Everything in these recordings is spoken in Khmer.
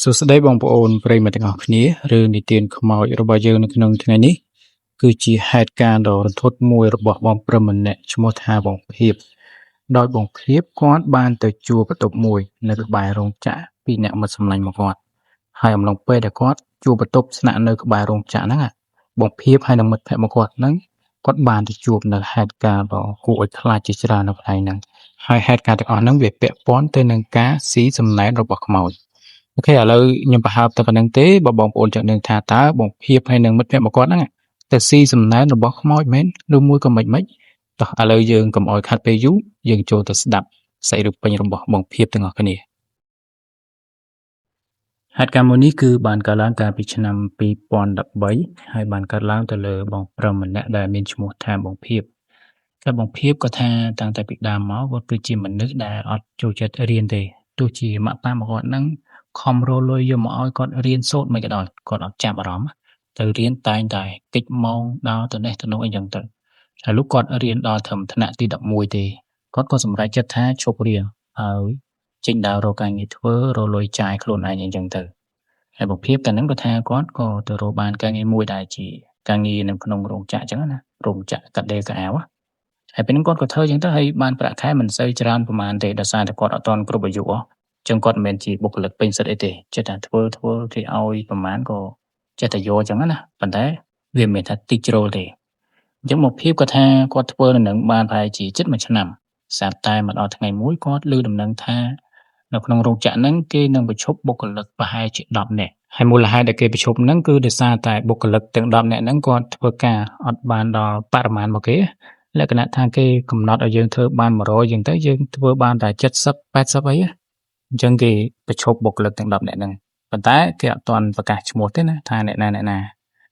សួស្តីបងប្អូនប្រិយមិត្តទាំងអស់គ្នារឿងនិទានខ្មោចរបស់យើងនៅក្នុងថ្ងៃនេះគឺជាហេតុការណ៍ដ៏រន្ធត់មួយរបស់បងប្រុសម្នាក់ឈ្មោះថាបងភៀបដោយបងភៀបគាត់បានទៅជួលបន្ទប់មួយនៅក្បែររោងចក្រពីអ្នកមិត្តសម្លាញ់របស់គាត់ហើយអំឡុងពេលដែលគាត់ជួលបន្ទប់ស្នាក់នៅក្បែររោងចក្រហ្នឹងបងភៀបហើយនិងមិត្តភក្តិរបស់គាត់ហ្នឹងគាត់បានទៅជួបនៅហេតុការណ៍ដ៏គួរឲ្យខ្លាចជាច្រើននៅកន្លែងហ្នឹងហើយហេតុការណ៍ទាំងអស់ហ្នឹងវាពាក់ព័ន្ធទៅនឹងការស៊ីសំណែនរបស់ខ្មោច។ OK ឥឡូវខ្ញុំប្រហើបតែប៉ុណ្្នឹងទេបើបងប្អូនចង់ដឹងថាតើបងភៀបហើយនិងមិត្តភក្តិរបស់គាត់ហ្នឹងទៅស៊ីសំណែនរបស់ខ្មោចមែនឬមួយក៏មិនម៉េចតោះឥឡូវយើងកុំឲ្យខាត់ពេលយូរយើងចូលទៅស្ដាប់សាច់រឿងពេញរបស់បងភៀបទាំងអស់គ្នាហេតុការណ៍មួយនេះគឺបានកើតឡើងកាលពីឆ្នាំ2013ហើយបានកើតឡើងទៅលើបងប្រុសម្នាក់ដែលមានឈ្មោះថាបងភៀបតែបងភៀបក៏ថាតាំងតែពីដើមមកគាត់គឺជាមនុស្សដែលអត់ចូលចិត្តរៀនទេទោះជាម៉ាក់ប៉ារបស់គាត់ហ្នឹងខំរកលុយយកមកឲ្យគាត់រៀនសូត្រមិនក៏ដោយគាត់អត់ចាប់អារម្មណ៍ទៅរៀនតែងតែកិច្ចម៉ោងដល់ទៅនេះទៅនោះអីចឹងទៅហើយលោកគាត់រៀនដល់ត្រឹមថ្នាក់ទី11ទេគាត់ក៏សម្រេចចិត្តថាឈប់រៀនហើយចេញដើររកការងារធ្វើរកលុយចាយខ្លួនឯងអីចឹងទៅហើយបងភៀបតែហ្នឹងគាត់ថាគាត់ក៏ទៅរកបានការងារមួយដែលជាការងារនៅក្នុងរោងចក្រចឹងណារោងចក្រកាត់ដេរខោអាវហើយពេលហ្នឹងគាត់ក៏ធ្វើចឹងទៅហើយបានប្រាក់ខែមិនសូវច្រើនប្រហែលទេដោយសារតែគាត់អត់ទាន់គ្រប់អាយុចឹងគាត់មិនមែនជាបុគ្គលិកពេញសិទ្ធិអីទេចេះតែធ្វើធ្វើគេឲ្យប្រហែលក៏ចេះតែយកចឹងណាប៉ុន្តែវាមិនមែនថាតិចជ្រុលទេអញ្ចឹងមកភាពគាត់ថាគាត់ធ្វើនៅនឹងបានប្រហែលជាជិត1ឆ្នាំស្រាប់តែមកដល់ថ្ងៃមួយគាត់ឮដំណឹងថានៅក្នុងរោងចក្រហ្នឹងគេនឹងបញ្ឈប់បុគ្គលិកប្រហែលជា10នាក់ហើយមូលហេតុដែលគេបញ្ឈប់ហ្នឹងគឺដោយសារតែបុគ្គលិកទាំង10នាក់ហ្នឹងគាត់ធ្វើការអត់បានដល់បរិមាណមកគេលក្ខណៈថាគេកំណត់ឲ្យយើងធ្វើបាន100យ៉ាងទៅយើងធ្វើបានតែ70 80អីអញ្ចឹងគេបញ្ឈប់បុគ្គលិកទាំង10នាក់ហ្នឹងប៉ុន្តែគេអត់ទាន់ប្រកាសឈ្មោះទេណាថាអ្នកណាអ្នកណា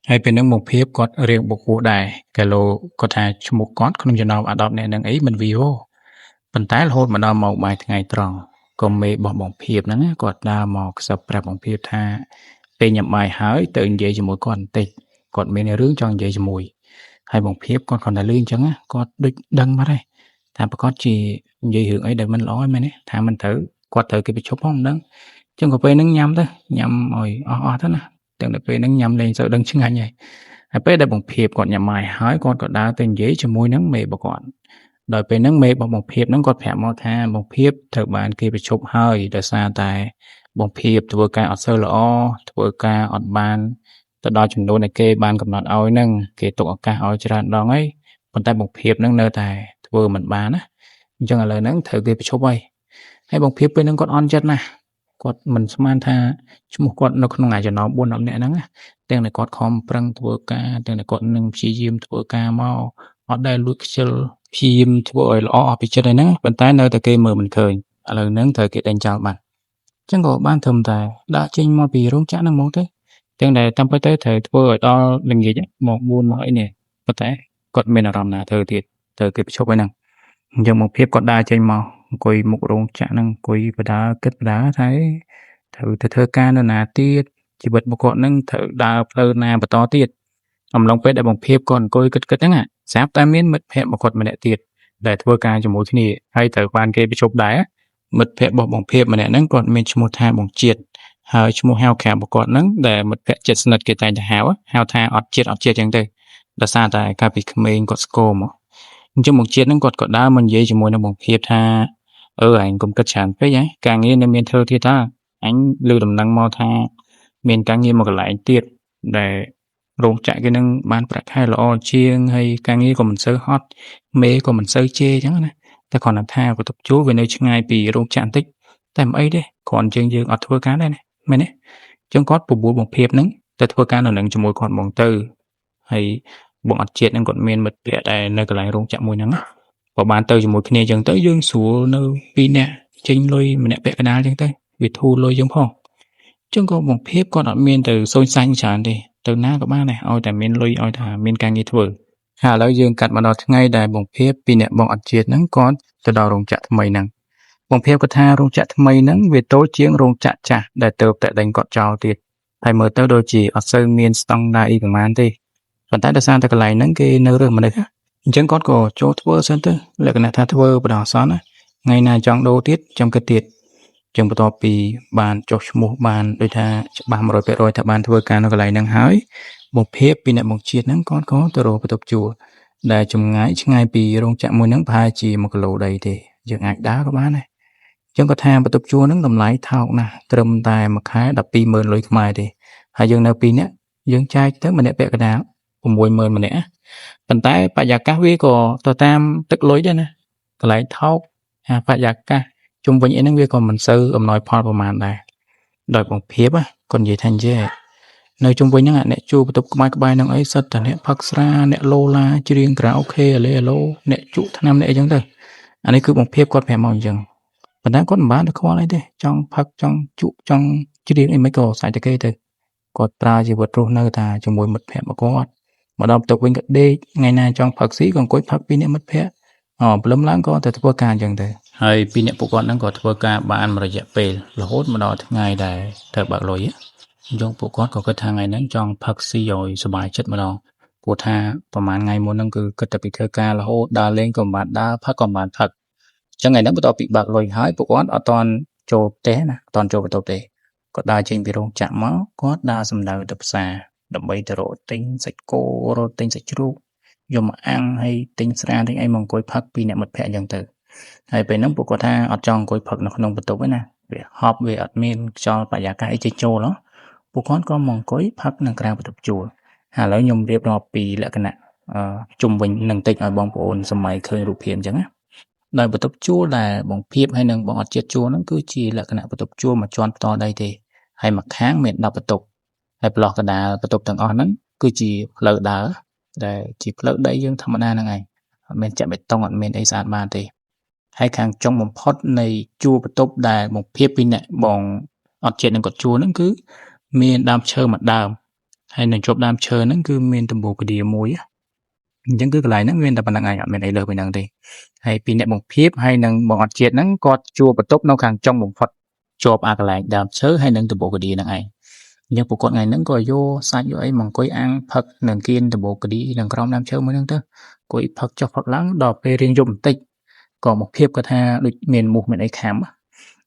ហើយពេលហ្នឹងមកភាពគាត់រៀងបុកពោះដែរកាឡូគាត់ថាឈ្មោះគាត់ក្នុងចំណោមអា10នាក់ហ្នឹងអីមិនវីហូប៉ុន្តែរហូតមកដល់ម៉ោងបាយថ្ងៃត្រង់ក៏មេរបស់បងភៀបហ្នឹងគាត់ដើរមកខ្សឹបប្រាប់បងភៀបថាពេលញ៉ាំបាយហើយទៅនិយាយជាមួយគាត់បន្តិចគាត់មានរឿងចង់និយាយជាមួយហើយបងភៀបគាត់គ្រាន់តែលឺអញ្ចឹងគាត់ដូចដឹងបាត់ហើយថាប្រកាសជានិយាយរឿងអីដែលមិនល្អហ្នឹងមែនទេថាមិនត្រូវគាត់ត្រូវគេបញ្ឈប់ផងមិនដឹងអញ្ចឹងក៏ពេលហ្នឹងញ៉ាំទៅញ៉ាំឲ្យអស់ៗទៅណាទាំងតែពេលហ្នឹងញ៉ាំលែងសូវដឹងឆ្ងាញ់ហើយហើយពេលដែលបងភៀបគាត់ញ៉ាំបាយហើយគាត់ក៏ដើរទៅនិយាយជាមួយនឹងមេរបស់គាត់ដោយពេលហ្នឹងមេរបស់បងភៀបហ្នឹងគាត់ប្រាប់មកថាបងភៀបត្រូវបានគេបញ្ឈប់ហើយដោយសារតែបងភៀបធ្វើការអត់សូវល្អធ្វើការអត់បានទៅដល់ចំនួនដែលគេបានកំណត់ឲ្យហ្នឹងគេទុកឱកាសឲ្យច្រើនដងហើយប៉ុន្តែបងភៀបហ្នឹងនៅតែធ្វើមិនបានណាអញ្ចឹងឥឡូវហ្នឹងត្រូវគេបញ្ឈប់ហើយហើយបងភៀបពេលហ្នឹងគាត់អន់ចិត្តណាស់គាត់មិនស្មានថាឈ្មោះគាត់នៅក្នុងអាចំណោម4 10នាក់ហ្នឹងណាទាំងតែគាត់ខំប្រឹងធ្វើការទាំងតែគាត់នឹងព្យាយាមធ្វើការមកអត់ដែលលួចខ្ជិលព្យាយាមធ្វើឲ្យល្អអស់ពីចិត្តហើយហ្នឹងប៉ុន្តែនៅតែគេមើលមិនឃើញឥឡូវហ្នឹងត្រូវគេដេញចោលបាត់អញ្ចឹងក៏បានត្រឹមតែដាក់ចេញមកពីរោងចក្រហ្នឹងហ្មងទៅទាំងដែលតាមពិតទៅត្រូវធ្វើឲ្យដល់ល្ងាចម៉ោង4មកអីនេះប៉ុន្តែគាត់មានអារម្មណ៍ណាធ្វើទៀតត្រូវគេបញ្ឈប់ហើយហ្នឹងអញ្ចឹងមកភាពគាត់ដើរចេញមកអង្គុយមុខរោងចក្រហ្នឹងអង្គុយបដាគិតបដាថាត្រូវទៅធ្វើការនៅណាទៀតជីវិតរបស់គាត់ហ្នឹងត្រូវដើរផ្លូវណាបន្តទៀតអំឡុងពេលដែលបងភៀបគាត់អង្គុយគិតគិតហ្នឹងស្រាប់តែមានមិត្តភក្តិរបស់គាត់ម្នាក់ទៀតដែលធ្វើការជាមួយគ្នាហើយត្រូវបានគេបញ្ឈប់ដែរមិត្តភក្តិរបស់បងភៀបម្នាក់ហ្នឹងគាត់មានឈ្មោះថាបងជាតិហើយឈ្មោះហៅក្រៅរបស់គាត់ហ្នឹងដែលមិត្តភក្តិជិតស្និទ្ធគេតែងតែហៅហៅថាអត់ជាតិអត់ជាតិចឹងទៅដោយសារតែកាលពីក្មេងគាត់ស្គមមកអញ្ចឹងបងជាតិហ្នឹងគាត់ក៏ដើរមកនិយាយជាមួយនឹងបងភៀបថាអឺឯងកុំគិតច្រើនពេកហ៎ការងារនៅមានធ្វើទៀតតាអញឮដំណឹងមកថាមានការងារមកកន្លែងទៀតដែលរោងចក្រគេនឹងបានប្រាក់ខែល្អជាងហើយការងារក៏មិនសូវហត់មេក៏មិនសូវជេរអញ្ចឹងណាតែគ្រាន់តែថាបន្ទប់ជួលវានៅឆ្ងាយពីរោងចក្របន្តិចតែមិនអីទេគ្រាន់ជាងយើងអត់ធ្វើការដែរណាមែនទេអញ្ចឹងគាត់បបួលបងភៀបហ្នឹងទៅធ្វើការនៅនឹងជាមួយគាត់ហ្មងទៅហើយបងអត់ជាតិហ្នឹងគាត់មានមិត្តភក្តិដែលនៅកន្លែងរោងចក្រមួយហ្នឹងណាបើបានទៅជាមួយគ្នាអញ្ចឹងទៅយើងស្រួលនៅពីរនាក់ចេញលុយម្នាក់ពាក់កណ្ដាលអញ្ចឹងទៅវាធូរលុយយើងផងអញ្ចឹងក៏បងភៀបគាត់អត់មានទៅសូនសាញ់ច្រើនទេទៅណាក៏បានដែរឲ្យតែមានលុយឲ្យថាមានការងារធ្វើហើយឥឡូវយើងកាត់មកដល់ថ្ងៃដែលបងភៀបពីអ្នកបងអត់ជាតិហ្នឹងគាត់ទៅដល់រោងចក្រថ្មីហ្នឹងបងភៀបគាត់ថារោងចក្រថ្មីហ្នឹងវាតូចជាងរោងចក្រចាស់ដែលទៅតែដេញគាត់ចោលទៀតហើយមើលទៅដូចជាអត់សូវមានស្តង់ដារអីប្រហែលទេប៉ុន្តែដោយសារតែកន្លែងហ្នឹងគេនៅរើសមនុស្សអញ្ចឹងគាត់ក៏ចូលធ្វើសិនទៅលក្ខណៈថាធ្វើបណ្ដោះអាសន្នណាថ្ងៃណាចង់ដូរទៀតចាំគិតទៀត ចឹងបន្ទាប់ពីបានចុះឈ្មោះបានដូចថាច្បាស់100%ថាបានធ្វើការនៅកន្លែងហ្នឹងហើយបងភាពពីអ្នកបងជាតិហ្នឹងគាត់ក៏ទៅរកបន្ទប់ជួលដែលចម្ងាយឆ្ងាយពីរោងចក្រមួយហ្នឹងប្រហែលជា1គីឡូដីទេយើងអាចដើរក៏បានដែរចឹងគាត់ថាបន្ទប់ជួលហ្នឹងតម្លៃថោកណាស់ត្រឹមតែមួយខែ120,000លុយខ្មែរទេហើយយើងនៅ2នាក់យើងចែកទៅម្នាក់ពាក់កណ្ដាល60,000ម្នាក់ប៉ុន្តែបរិយាកាសវាក៏ទៅតាមទឹកលុយដែរណាកន្លែងថោកអាបរិយាកាសជុំវិញអីហ្នឹងវាក៏មិនសូវអំណោយផលប្រហែលដែរដោយបងភាពគាត់និយាយថាអញ្ចេះនៅជុំវិញហ្នឹងអ្នកជួលបន្ទប់ក្បែរក្បែរហ្នឹងអីសិតតែអ្នកផឹកស្រាអ្នកឡូឡាច្រៀងខារ៉ាអូខេអាឡេអាឡូអ្នកជក់ថ្នាំអ្នកអីចឹងទៅអានេះគឺបងភាពគាត់ប្រាប់មកអញ្ចឹងប៉ុន្តែគាត់មិនបានទៅខ្វល់អីទេចង់ផឹកចង់ជក់ចង់ច្រៀងអីមិនក៏សាច់តែគេទៅគាត់ប្រើជីវិតរស់នៅតែជាមួយមិត្តភក្តិរបស់គាត់មកដល់បន្ទប់វិញក៏ដេកថ្ងៃណាចង់ផឹកស៊ីក៏អង្គុយផឹកពីអ្នកមិត្តភក្តិអព្រលឹមឡើងក៏ទៅធ្វើការអញ្ចឹងទៅហើយពីអ្នកពួកគាត់ហ្នឹងក៏ធ្វើការបានមួយរយៈពេលរហូតមកដល់ថ្ងៃដែលត្រូវបើកលុយអញ្ចឹងពួកគាត់ក៏គិតថាថ្ងៃហ្នឹងចង់ផឹកស៊ីឲ្យសប្បាយចិត្តម្ដងព្រោះថាប្រហែលថ្ងៃមុនហ្នឹងគឺគិតតែពីធ្វើការរហូតដើរលេងក៏មិនបានដើរផឹកក៏មិនបានផឹកអញ្ចឹងថ្ងៃហ្នឹងបន្ទាប់ពីបើកលុយហើយពួកគាត់អត់ទាន់ចូលផ្ទះណាអត់ទាន់ចូលបន្ទប់ទេគាត់ដើរចេញពីរោងចក្រមកគាត់ដើរសំដៅទៅផ្សារដើម្បីទៅរកទិញសាច់គោរកទិញសាច់ជ្រូកយកមកអាំងហើយទិញស្រាទិញអីមកអង្គុយផឹកពីអ្នកមិត្តភក្តិអញ្ចឹងទៅហើយពេលហ្នឹងពួកគាត់ថាអត់ចង់អង្គុយផឹកនៅក្នុងបន្ទប់ទេណាវាហប់វាអត់មានខ្យល់បរិយាកាសអីចេញចូលហ៎ពួកគាត់ក៏មកអង្គុយផឹកនៅក្រៅបន្ទប់ជួលហើយឥឡូវខ្ញុំរៀបរាប់ពីលក្ខណៈជុំវិញនឹងតិចឲ្យបងប្អូនសម័យឃើញរូបភាពអញ្ចឹងណាដោយបន្ទប់ជួលដែលបងភាពហើយនិងបងអត់ជាតិជួលហ្នឹងគឺជាលក្ខណៈបន្ទប់ជួលមួយជាន់ផ្ទាល់ដីទេហើយមួយខាងមាន10បន្ទប់ហើយប្លោះកណ្ដាលបន្ទប់ទាំងអស់ហ្នឹងគឺជាផ្លូវដើរដែលជាផ្លូវដីយើងធម្មតាហ្នឹងឯងអត់មានចាក់បេតុងអត់មានអីស្អាតបានទេហើយខាងចុងបំផុតនៃជួរបន្ទប់ដែលបងភាពពីអ្នកបងអត់ជាតិនឹងគាត់ជួលហ្នឹងគឺមានដើមឈើមួយដើមហើយនៅជាប់ដើមឈើហ្នឹងគឺមានដំបូលកឌាមួយអញ្ចឹងគឺកន្លែងហ្នឹងមានតែប៉ុណ្្នឹងឯងអត់មានអីលើសពីហ្នឹងទេហើយពីអ្នកបងភាពហើយនិងបងអត់ជាតិហ្នឹងគាត់ជួលបន្ទប់នៅខាងចុងបំផុតជាប់អាកន្លែងដើមឈើហើយនិងដំបូលកឌាហ្នឹងឯងអញ្ចឹងពួកគាត់ថ្ងៃហ្នឹងក៏យកសាច់យកអីមកអង្គុយអាំងផឹកនឹងគៀនដំបូលកឌីនឹងក្រោមដើមឈើមួយហ្នឹងទៅអង្គុយផឹកចុះផឹកឡើងដល់ពេលរៀងយប់បន្តិចក៏មកភាពគាត់ថាដូចមានមូសមានអីខាំ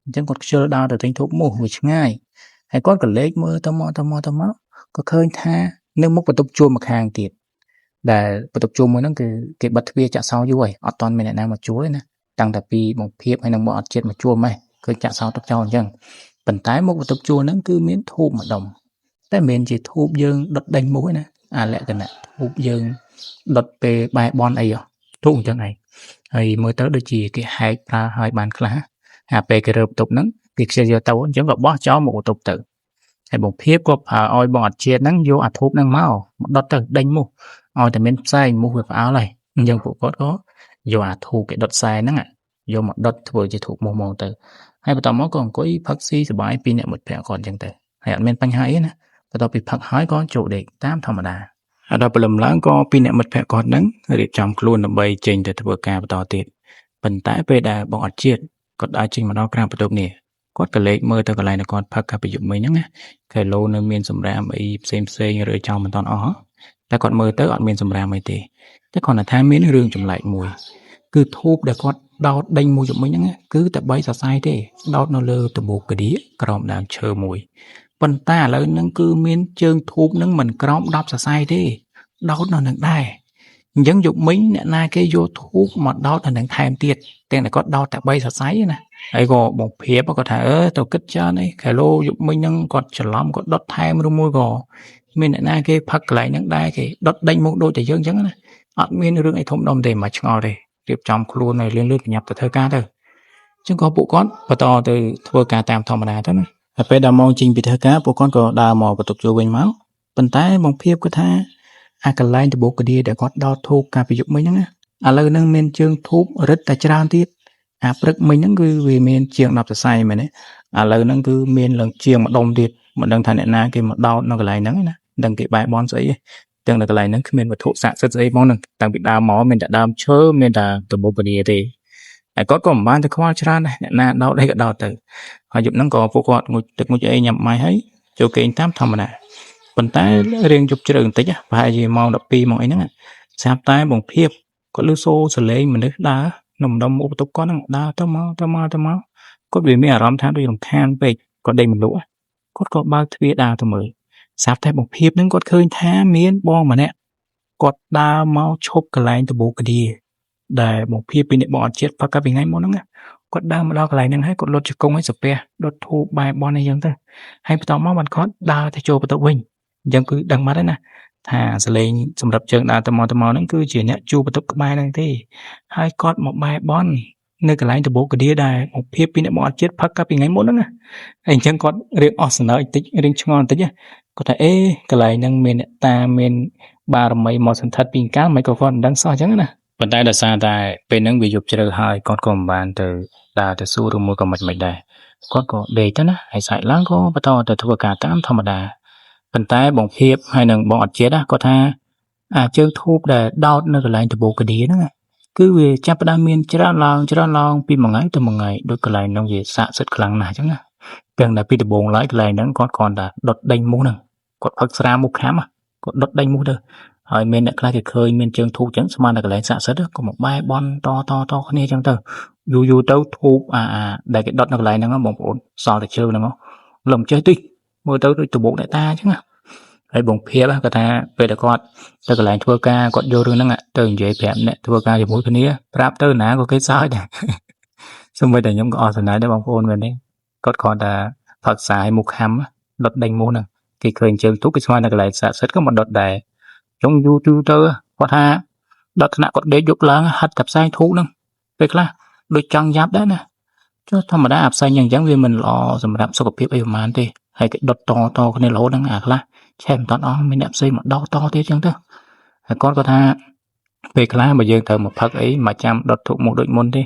អញ្ចឹងគាត់ខ្ជិលដើរទៅទិញធូបមូសវាឆ្ងាយហើយគាត់ក៏លេចមើលទៅមកទៅមកទៅមកក៏ឃើញថានៅមុខបន្ទប់ជួលម្ខាងទៀតដែលបន្ទប់ជួលមួយហ្នឹងគឺគេបិទទ្វារចាក់សោយូរហើយអត់ទាន់មានអ្នកណាមកជួលទេណាតាំងតែពីបងភាពហើយនិងបងអត់ជាតិមកជួលម៉េះឃើញចាក់សោទឹកចោលអញ្ចឹងប៉ុន្តែមុខបន្ទប់ជួលហ្នឹងគឺមានធូបមួយដុំតែមិនមែនជាធូបយើងដុតដេញមូសទេណាអាលក្ខណៈធូបយើងដុតពេលបែរបន់អីហ៎ធូបអញ្ចឹងឯងហើយមើលទៅដូចជាគេហែកប្រើហើយបានខ្លះអាពេលគេរើបន្ទប់ហ្នឹងគេខ្ជិលយកទៅអញ្ចឹងក៏បោះចោលមកបន្ទប់ទៅហើយបងភាពក៏ប្រើឲ្យបងអត់ជាតិហ្នឹងយកអាធូបហ្នឹងមកដុតទៅដេញមូសឲ្យតែមានផ្សែងមូសវាផ្អើលហើយអញ្ចឹងពួកគាត់ក៏យកអាធូបគេដុតខ្សែហ្នឹងយកមកដុតធ្វើជាធូបមូសមកទៅហើយបន្តមកក៏អង្គុយផឹកស៊ីសប្បាយពីអ្នកមិត្តភក្តិគាត់អញ្ចឹងទៅហើយអត់មានបញ្ហាអីណាបន្ទាប់ពីផឹកហើយក៏ចូលដេកតាមធម្មតាហើយដល់ព្រលឹមឡើងក៏ពីអ្នកមិត្តភក្តិគាត់ហ្នឹងរៀបចំខ្លួនដើម្បីចេញទៅធ្វើការបន្តទៀតប៉ុន្តែពេលដែលបងអត់ជាតិគាត់ដើរចេញមកដល់ក្រៅបន្ទប់នេះគាត់ក៏លេចមើលទៅកន្លែងដែលគាត់ផឹកកាលពីយប់មិញហ្នឹងណាខេឡូនៅមានសម្រាមអីផ្សេងផ្សេងរើចោលមិនតាន់អស់តែគាត់មើលទៅអត់មានសម្រាមអីទេតែគ្រាន់តែថាមានរឿងចម្លែកមួយគឺធូបដែលគាត់ដោតដេញមួយយប់មិញហ្នឹងគឺតែ3សរសៃទេដោតនៅលើដំបូលកឌៀក្រោមដើមឈើមួយប៉ុន្តែឥឡូវហ្នឹងគឺមានជើងធូបហ្នឹងមិនក្រោម10សរសៃទេដោតនៅនឹងដែរអញ្ចឹងយប់មិញអ្នកណាគេយកធូបមកដោតនៅនឹងថែមទៀតទាំងតែគាត់ដោតតែ3សរសៃណាហើយក៏បងភាពគាត់ថាទៅគិតច្រើនអីខេឡូយប់មិញហ្នឹងគាត់ច្រឡំគាត់ដុតថែមឬមួយក៏មានអ្នកណាគេផឹកកន្លែងហ្នឹងដែរគេដុតដេញមកដូចតែយើងអញ្ចឹងណាអត់មានរឿងអីធំដុំទេមកឆ្ងល់ទេរៀបចំខ្លួនឲ្យលឿនលឿនប្រញាប់ទៅធ្វើការទៅអញ្ចឹងក៏ពួកគាត់បន្តទៅធ្វើការតាមធម្មតាទៅណាហើយពេលដល់ម៉ោងចេញពីធ្វើការពួកគាត់ក៏ដើរមកបន្ទប់ជួលវិញមកប៉ុន្តែបងភាពគាត់ថាអាកន្លែងដំបូកកាដែលគាត់ដោតធូបកាលពីយប់មិញហ្នឹងណាឥឡូវហ្នឹងមានជើងធូបរឹតតែច្រើនទៀតអាព្រឹកមិញហ្នឹងគឺវាមានជាង10សរសៃមែនទេឥឡូវហ្នឹងគឺមានឡើងជាងម្ដុំទៀតមិនដឹងថាអ្នកណាគេមកដោតនៅកន្លែងហ្នឹងណាដឹងគេបែរបន់ស្អីទេទាំងនៅកន្លែងហ្នឹងគ្មានវត្ថុស័ក្តិសិទ្ធិស្អីផងហ្នឹងតាំងពីដើមមកមានតែដើមឈើមានតែដំបូលពនីទេហើយគាត់ក៏មិនបានទៅខ្វល់ច្រើនដែរអ្នកណាដោតអីក៏ដោតទៅហើយយប់ហ្នឹងក៏ពួកគាត់ងូតទឹកងូតអីញ៉ាំបាយហើយចូលគេងតាមធម្មតាប៉ុន្តែរៀងយប់ជ្រៅបន្តិចប្រហែលជាម៉ោង12ម៉ោងអីហ្នឹងស្រាប់តែបងភាពគាត់ឮសូរសលេងមនុស្សដើរនៅម្ដុំមុខបន្ទប់គាត់ហ្នឹងដើរទៅមកទៅមកទៅមក គាត់វាមានអារម្មណ៍ថាដូចរំខានពេកគាត់ដេកមិនលក់គាត់ក៏បើកទ្វារដើរទៅមើលស្រាប់តែបងភាពហ្នឹងគាត់ឃើញថាមានបងម្នាក់គាត់ដើរមកឈប់កន្លែងដបូកដាដែលបងភាពពីអ្នកបងអត់ជាតិផឹកកាលពីថ្ងៃមុនហ្នឹងណាគាត់ដើរមកដល់កន្លែងហ្នឹងហើយគាត់លុតជង្គង់ឲ្យសាពះដុតធូបបែបបនអីចឹងទៅហើយបន្ទាប់មកបានគាត់ដើរទៅចូលបន្ទប់វិញអញ្ចឹងគឺដឹងបាត់ហើយណាថាសលេងសម្រាប់ជើងដើរទៅមកហ្នឹងគឺជាអ្នកជួបន្ទប់ក្បែរហ្នឹងទេហើយគាត់មកបែបននៅកន្លែងដបូកដាដែលបងភាពពីអ្នកបងអត់ជាតិផឹកកាលពីថ្ងៃមុនហ្នឹងណាហើយអញ្ចឹងគាត់រៀងអស់សំណើចបន្តិចរៀងឆ្ងល់បន្តិចណាគាត់ថាអេកន្លែងហ្នឹងមានអ្នកតាមានបារមីមកសន្ធិដ្ឋពីកាលមិនក៏គាត់មិនដឹងសោះអញ្ចឹងណាប៉ុន្តែដោយសារតែពេលហ្នឹងវាយប់ជ្រៅហើយគាត់ក៏មិនបានទៅដើរទៅសួរឬមួយក៏មិនមិនដែរគាត់ក៏ដេកទៅណាហើយស្អែកឡើងក៏បន្តទៅធ្វើការតាមធម្មតាប៉ុន្តែបងភាពហើយនិងបងអត់ជាតិណាគាត់ថាអាជើងធូបដែលដោតនៅកន្លែងដបូកដាហ្នឹងណាគឺវាចាប់ផ្ដើមមានច្រើនឡើងច្រើនឡើងពីមួយថ្ងៃទៅមួយថ្ងៃដូចកន្លែងហ្នឹងវាស័ក្តិសិទ្ធិខ្លាំងណាស់អញ្ចឹងណាទាំងតែពីដំបូងឡើយកន្លែងហ្នឹងគាត់គ្រាន់តែដុតដេញមូសហ្នឹងគាត់ផឹកស្រាមូសខាំគាត់ដុតដេញមូសទៅហើយមានអ្នកខ្លះគេឃើញមានជើងធូបអញ្ចឹងស្មានតែកន្លែងស័ក្តិសិទ្ធិក៏មកបែបន់តតតគ្នាអញ្ចឹងទៅយូរយូរទៅធូបអាអាដែលគេដុតនៅកន្លែងហ្នឹងបងប្អូនសល់តែជើងហ្នឹងលំចេះតិចមើលទៅដូចដបូកអ្នកតាអញ្ចឹងណាហើយបងភាពគាត់ថាពេលដែលគាត់ទៅកន្លែងធ្វើការគាត់យករឿងហ្នឹងទៅនិយាយប្រាប់អ្នកធ្វើការជាមួយគ្នាប្រាប់ទៅណាក៏គេសើចដែរសូម្បីតែខ្ញុំក៏អស់សំណើចដែរបងប្អូនមែនទេគាត់គ្រាន់តែផឹកសាយមុខខាំដុតដេញមូសហ្នឹងគេឃើញជើងទូកគេស្មាននៅកន្លែងស័ក្តិសិទ្ធិក៏មកដុតដែរចុងយូរយូរទៅគាត់ថាដល់ថ្នាក់គាត់ដេកយប់ឡើងហិតតែផ្សែងធូបហ្នឹងពេលខ្លះដូចចង់យ៉ាប់ដែរណាចុះធម្មតាអាផ្សែងយ៉ាងអញ្ចឹងវាមិនល្អសម្រាប់សុខភាពអីប្រហែលទេហើយគេដុតតតគ្នារហូតហ្នឹងអាខ្លះឆេះមិនតាន់អស់មានអ្នកផ្សេងមកដោតតទៀតអញ្ចឹងទៅហើយគាត់ក៏ថាពេលខ្លះបើយើងត្រូវមកផឹកអីមកចាំដុតធូបមុខដូចមុនទេ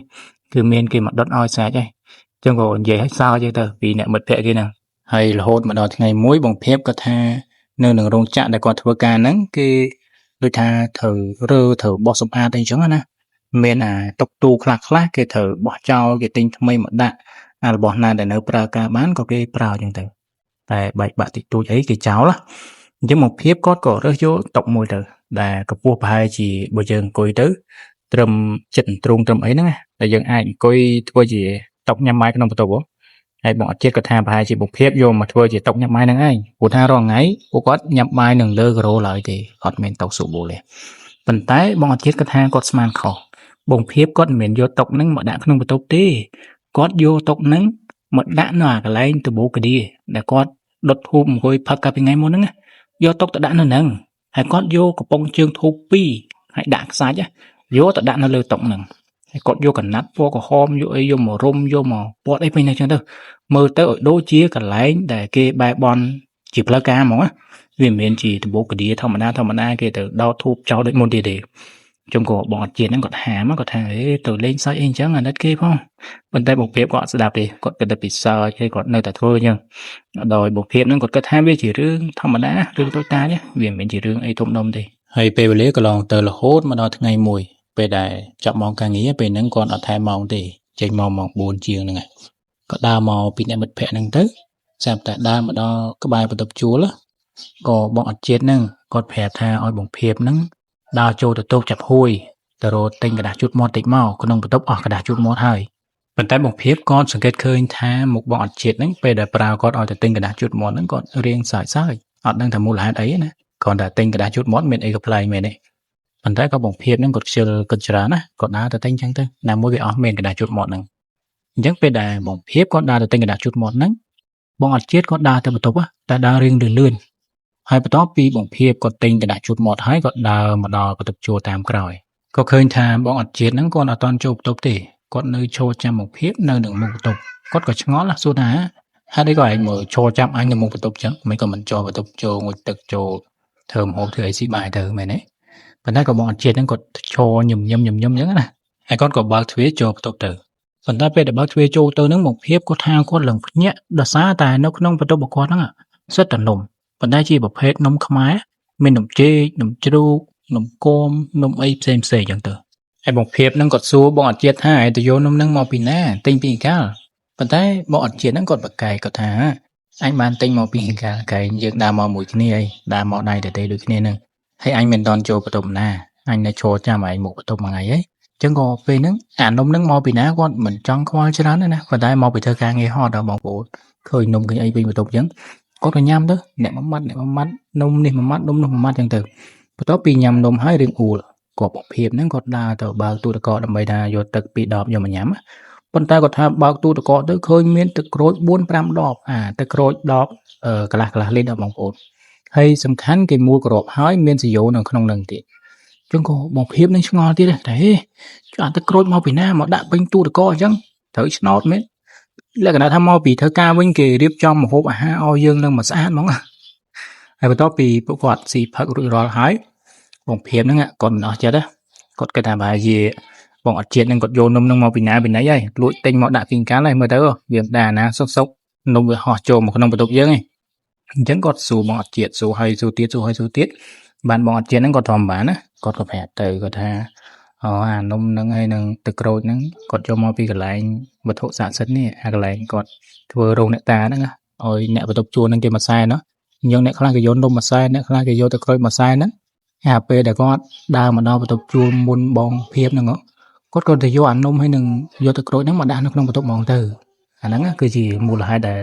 គឺមានគេមកដុតឲ្យស្រេចហើយអញ្ចឹងក៏និយាយឲ្យសើចទៅពីអ្នកមិត្តភក្តិគេហ្នឹងហើយរហូតមកដល់ថ្ងៃមួយបងភាពក៏ថានៅនឹងរោងចក្រដែលគាត់ធ្វើការហ្នឹងគេដូចថាត្រូវរើត្រូវបោះសម្អាតអីចឹងណាមានអាតុកទូខ្លះខ្លះគេត្រូវបោះចោលគេទិញថ្មីមកដាក់អារបស់ណាដែលនៅប្រើការបានក៏គេប្រើចឹងទៅតែបែកបាក់តិចតួចអីគេចោលណាអញ្ចឹងមកភាពគាត់ក៏រើសយកតុកមួយទៅដែលកម្ពស់ប្រហែលជាបើយើងអង្គុយទៅត្រឹមចិត្តទ្រូងត្រឹមអីហ្នឹងណាដែលយើងអាចអង្គុយធ្វើជាតុកញ៉ាំបាយក្នុងបន្ទប់ហ៎ហើយបងអត់ជាតិគាត់ថាប្រហែលជាបុភាពយកមកធ្វើជាតុកញ៉ាំបាយហ្នឹងឯងព្រោះថារាល់ថ្ងៃពួកគាត់ញ៉ាំបាយនឹងលើការ៉ូឡើយទេអត់មានតុស៊ូបូទេប៉ុន្តែបងអត់ជាតិគាត់ថាគាត់ស្មានខុសបងភាពគាត់មិនមែនយកតុកហ្នឹងមកដាក់ក្នុងបន្ទប់ទេគាត់យកតុកហ្នឹងមកដាក់នៅអាកន្លែងដបូកឌីដែលគាត់ដុតធូបអង្គុយផឹកកាលពីថ្ងៃមុនហ្នឹងណាយកតុកទៅដាក់នៅហ្នឹងហើយគាត់យកកំប៉ុងជើងធូប2ហើយដាក់ខ្សាច់យកទៅដាក់នៅលើតុហ្នឹងហើយគាត់យកកណាត់ពណ៌ក្រហមយកអីយកមករុំយកមកពណ៌អីពេញហ្នឹងចឹងទៅមើលទៅឲ្យដូចជាកន្លែងដែលគេបែបន់ជាផ្លូវការហ្មងណាវាមិនមែនជាដបូកឌីធម្មតាធម្មតាគេទៅដោតធូបចោលដូចមុនទៀតទេជុំក៏បងអត់ជាតិហ្នឹងគាត់ហាមគាត់ថាអេទៅលេងសើចអីអញ្ចឹងអាណិតគេផងប៉ុន្តែបងភាពគាត់អត់ស្ដាប់ទេគាត់គិតតែពីសើចហើយគាត់នៅតែធ្វើអញ្ចឹងដោយបងភាពហ្នឹងគាត់គិតថាវាជារឿងធម្មតារឿងតូចតាចវាមិនមែនជារឿងអីធំដុំទេហើយពេលវេលាក៏ឡងទៅរហូតមកដល់ថ្ងៃមួយពេលដែលចាប់ម៉ោងការងារពេលហ្នឹងគាត់អត់ថែមម៉ោងទេចេញមកម៉ោង4ជាងហ្នឹងហើយក៏ដើរមកពីអ្នកមិត្តភក្តិហ្នឹងទៅស្រាប់តែដើរមកដល់ក្បែរបន្ទប់ជួលក៏បងអត់ជាតិហ្នឹងគាត់ប្រាប់ថាឲ្យបងភាពហ្នឹងដើរចូលទៅតូបចាប់ហួយទៅរកទិញក្រដាសជូតមាត់តិចមកក្នុងបន្ទប់អស់ក្រដាសជូតមាត់ហើយប៉ុន្តែបងភាពគាត់សង្កេតឃើញថាមុខបងអត់ជាតិហ្នឹងពេលដែលប្រើគាត់ឲ្យទៅទិញក្រដាសជូតមាត់ហ្នឹងគាត់រៀងសើចសើចអត់ដឹងថាមូលហេតុអីណាគ្រាន់តែទិញក្រដាសជូតមាត់មានអីក៏ប្លែកមែនទេប៉ុន្តែក៏បងភាពហ្នឹងគាត់ខ្ជិលគិតច្រើនណាគាត់ដើរទៅទិញចឹងទៅណាមួយវាអស់មានក្រដាសជូតមាត់ហ្នឹងអញ្ចឹងពេលដែលបងភាពគាត់ដើរទៅទិញក្រដាសជូតមាត់ហ្នឹងបងអត់ជាតិគាត់ដើរទៅបន្ទប់តែដើររៀងលឿនៗហើយបន្ទាប់ពីបងភាពគាត់ទិញក្រដាសជូតមាត់ហើយគាត់ដើរមកដល់បន្ទប់ជួលតាមក្រោយក៏ឃើញថាបងអត់ជាតិហ្នឹងគាត់អត់ទាន់ចូលបន្ទប់ទេគាត់នៅឈរចាំបងភាពនៅនឹងមុខបន្ទប់គាត់ក៏ឆ្ងល់សួរថាហេតុអីក៏ឯងមកឈរចាំអញនៅមុខបន្ទប់ចឹងមិនក៏មិនចូលបន្ទប់ចូលងូតទឹកចូលធ្វើម្ហូបធ្វើអីស៊ីបាយទៅមែនទេប៉ុន្តែក៏បងអត់ជាតិហ្នឹងគាត់ឈរញឹមញឹមញឹមញឹមចឹងណាហើយគាត់ក៏បើកទ្វារចូលបន្ទប់ទៅប៉ុន្តែពេលដែលបើកទ្វារចូលទៅហ្នឹងបងភាពគាត់ថាគាត់ឡើងភ្ញាក់ដោយសារតែនៅក្នុងបន្ទប់របស់គាត់ហ្នឹងសុទ្ធតែនំប៉ុន្តែជាប្រភេទនំខ្មែរមាននំចេកនំជ្រូកនំគមនំអីផ្សេងផ្សេងចឹងទៅហើយបងភាពហ្នឹងគាត់សួរបងអត់ជាតិថាឯងទៅយកនំហ្នឹងមកពីណាទិញពីកាលប៉ុន្តែបងអត់ជាតិហ្នឹងគាត់ប្រកែកគាត់ថាអញបានទិញមកពីកាលកែងយើងដើរមកមួយគ្នាអីដើរមកដៃទៅទេដូចគ្នាហ្នឹងហើយអញមិនតន់ចូលបន្ទប់ណាអញនៅឈរចាំឯងមុខបន្ទប់មួយថ្ងៃហី ចឹងក៏ពេលហ្នឹងអានំហ្នឹងមកពីណាគាត់មិនចង់ខ្វល់ច្រើនទេណាប៉ុន្តែមកពីធ្វើការងារហត់ដល់បងប្អូនឃើញនំឃើញអីវិញបន្ទប់ចឹងគាត់ក៏ញ៉ាំទៅអ្នកមួយម៉ាត់អ្នកមួយម៉ាត់នំនេះមួយម៉ាត់នំនោះមួយម៉ាត់ចឹងទៅបន្ទាប់ពីញ៉ាំនំហើយរឿងអួលគាត់បងភាពហ្នឹងគាត់ដើរទៅបើកទូទឹកកកដើម្បីថាយកទឹកពីរដបយកមកញ៉ាំប៉ុន្តែគាត់ថាបើកទូទឹកកកទៅឃើញមានទឹកក្រូច4 5ដបអាទឹកក្រូចដបកន្លះកន្លះលីត្រដល់បងប្អូនហើយសំខាន់គេមូលក្របហើយមានសយោនៅក្នុងនឹងទៀតចឹងក៏បងភាពនឹងឆ្ងល់ទៀតតែហេចុះអាទឹកក្រូចមកពីណាមកដាក់ពេញទូទឹកកកអញ្ចឹងត្រូវឆ្នោតមែនលក្ខណៈថាមកពីធ្វើការវិញគេរៀបចំម្ហូបអាហារឲ្យយើងនឹងមកស្អាតហ្មងហើយបន្ទាប់ពីពួកគាត់ស៊ីផឹករួចរាល់ហើយបងភាពហ្នឹងគាត់មិនអស់ចិត្តគាត់គិតថាប្រហែលជាបងអត់ជាតិហ្នឹងគាត់យកនំហ្នឹងមកពីណាពីណីហើយលួចទិញមកដាក់ពីកាលហើយមើលទៅយើងដាក់ណាសុកសុកនំវាហោះចូលមកក្នុងបន្ទប់យើងឯងអញ្ចឹងគាត់សួរបងអត់ជាតិសួរហើយសួរទៀតសួរហើយសួរទៀតបានបងអត់ជាតិហ្នឹងគាត់ធម្មបានណាគាត់ក៏ប្រាប់ទៅគាត់ថាអូអានំហ្នឹងហើយនឹងទឹកក្រូចហ្នឹងគាត់យកមកពីកន្លែងវត្ថុស័ក្តិសិទ្ធិនេះអាកន្លែងគាត់ធ្វើរោងអ្នកតាហ្នឹងឲ្យអ្នកបន្ទប់ជួលហ្នឹងគេមកសែនเนาะអញ្ចឹងអ្នកខ្លះគេយកនំមកសែនអ្នកខ្លះគេយកទឹកក្រូចមកសែនហ្នឹងហើយពេលដែលគាត់ដើរមកដល់បន្ទប់ជួលមុនបងភាពហ្នឹងគាត់ក៏ទៅយកអានំហើយនឹងយកទឹកក្រូចហ្នឹងមកដាក់នៅក្នុងបន្ទប់ហ្មងទៅអាហ្នឹងគឺជាមូលហេតុដែ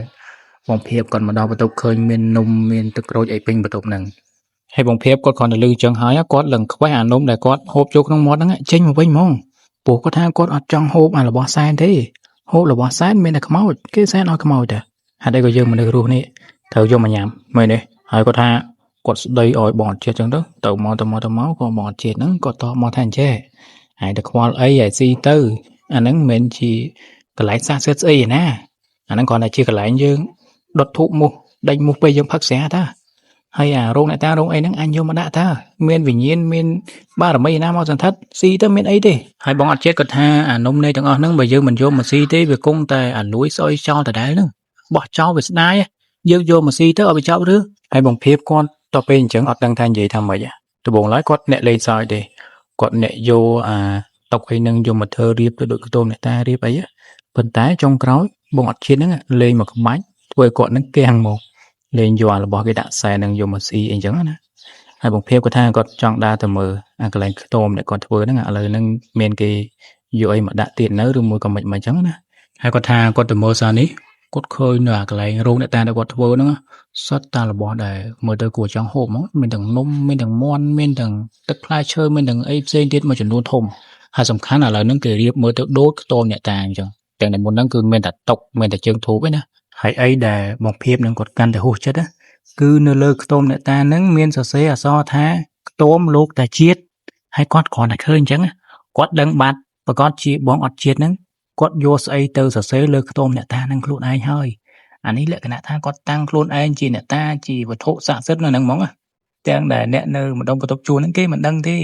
លបងភាពគាត់មកដល់បន្ទប់ឃើញមាននំមានទឹកក្រូចអីពេញបន្ទប់ហ្នឹងហើយបងភាពគាត់គ្រាន់តែលឺអញ្ចឹងហើយគាត់លឹងខ្វេះអានំដែលគាត់ហូបចូលក្នុងមាត់ហ្នឹងចេញមកវិញហ្មងព្រោះគាត់ថាគាត់អត់ចង់ហូបអារបស់សែនទេហូបរបស់សែនមានតែខ្មោចគេសែនឲ្យខ្មោចតែហេតុអីក៏យើងមនុស្សរស់នេះត្រូវយកមកញ៉ាំមែនទេហើយគាត់ថាគាត់ស្ដីឲ្យបងអត់ជាតិអញ្ចឹងទៅទៅមកទៅមកទៅមកក៏បងអត់ជាតិហ្នឹងគាត់តបមកថាអញ្ចេះហើយទៅខ្វល់អីឲ្យស៊ីទៅអាហ្នឹងមិនមែនជាកន្លែងស័ក្តិសិទ្ធិស្អីឯណាអាហ្នឹងគ្រាន់តែជាកន្លែងយើងដុតធូបមូសដេញមូសពេលយើងផឹកស្រាតាហើយអារោងអ្នកតារោងអីហ្នឹងអញយកមកដាក់តាមានវិញ្ញាណមានបារមីណាមកសន្ធិដ្ឋស៊ីទៅមានអីទេហើយបងអត់ជាតិគាត់ថាអានំនៃទាំងអស់ហ្នឹងបើយើងមិនយកមកស៊ីទេវាគង់តែអាលួយស្អុយចោលដដែលហ្នឹងបោះចោលវាស្ដាយយើងយកមកស៊ីទៅឲ្យវាចប់រឿងហើយបងភាពគាត់តទៅពេលអញ្ចឹងអត់ដឹងថានិយាយថាម៉េចដំបូងឡើយគាត់អ្នកលេងសើចទេគាត់អ្នកយកអាតុកអីហ្នឹងយកមកធ្វើរៀបទៅដូចខ្ទមអ្នកតារៀបអីប៉ុន្តែចុងក្រោយបងអត់ជាតិហ្នឹងលេងមកក្បាច់ធ្វើឲ្យគាត់ហ្នឹងគាំងមកលេងយកអារបស់គេដាក់សែននឹងយកមកស៊ីអីចឹងណាហើយបងភាពគាត់ថាគាត់ចង់ដើរទៅមើលអាកន្លែងខ្ទមដែលគាត់ធ្វើហ្នឹងឥឡូវហ្នឹងមានគេយកអីមកដាក់ទៀតនៅឬមួយក៏មិនមិនចឹងណាហើយគាត់ថាគាត់ទៅមើលសារនេះគាត់ឃើញនៅអាកន្លែងរោងអ្នកតាដែលគាត់ធ្វើហ្នឹងសុទ្ធតែរបស់ដែលមើលទៅគួរចង់ហូបហ្មងមានទាំងនំមានទាំងមាន់មានទាំងទឹកផ្លែឈើមានទាំងអីផ្សេងទៀតមួយចំនួនធំហើយសំខាន់ឥឡូវហ្នឹងគេរៀបមើលទៅដូចខ្ទមអ្នកតាអញ្ចឹងទាំងតែមុនហ្នឹងគឺមានតែតុកមានតែជើងធូបឯណាហើយអីដែលបងភាពនឹងគាត់កាន់តែហួសចិត្តណាគឺនៅលើខ្ទមអ្នកតាហ្នឹងមានសរសេរអក្សរថាខ្ទមលោកតាជាតិហើយគាត់គ្រាន់តែឃើញអញ្ចឹងគាត់ដឹងបាត់ប្រកាសជាបងអត់ជាតិហ្នឹងគាត់យកស្អីទៅសរសេរលើខ្ទមអ្នកតាហ្នឹងខ្លួនឯងហើយអានេះលក្ខណៈថាគាត់តាំងខ្លួនឯងជាអ្នកតាជាវត្ថុស័ក្តិសិទ្ធិនៅហ្នឹងហ្មងទាំងដែលអ្នកនៅម្ដុំបន្ទប់ជួលហ្នឹងគេមិនដឹងទេ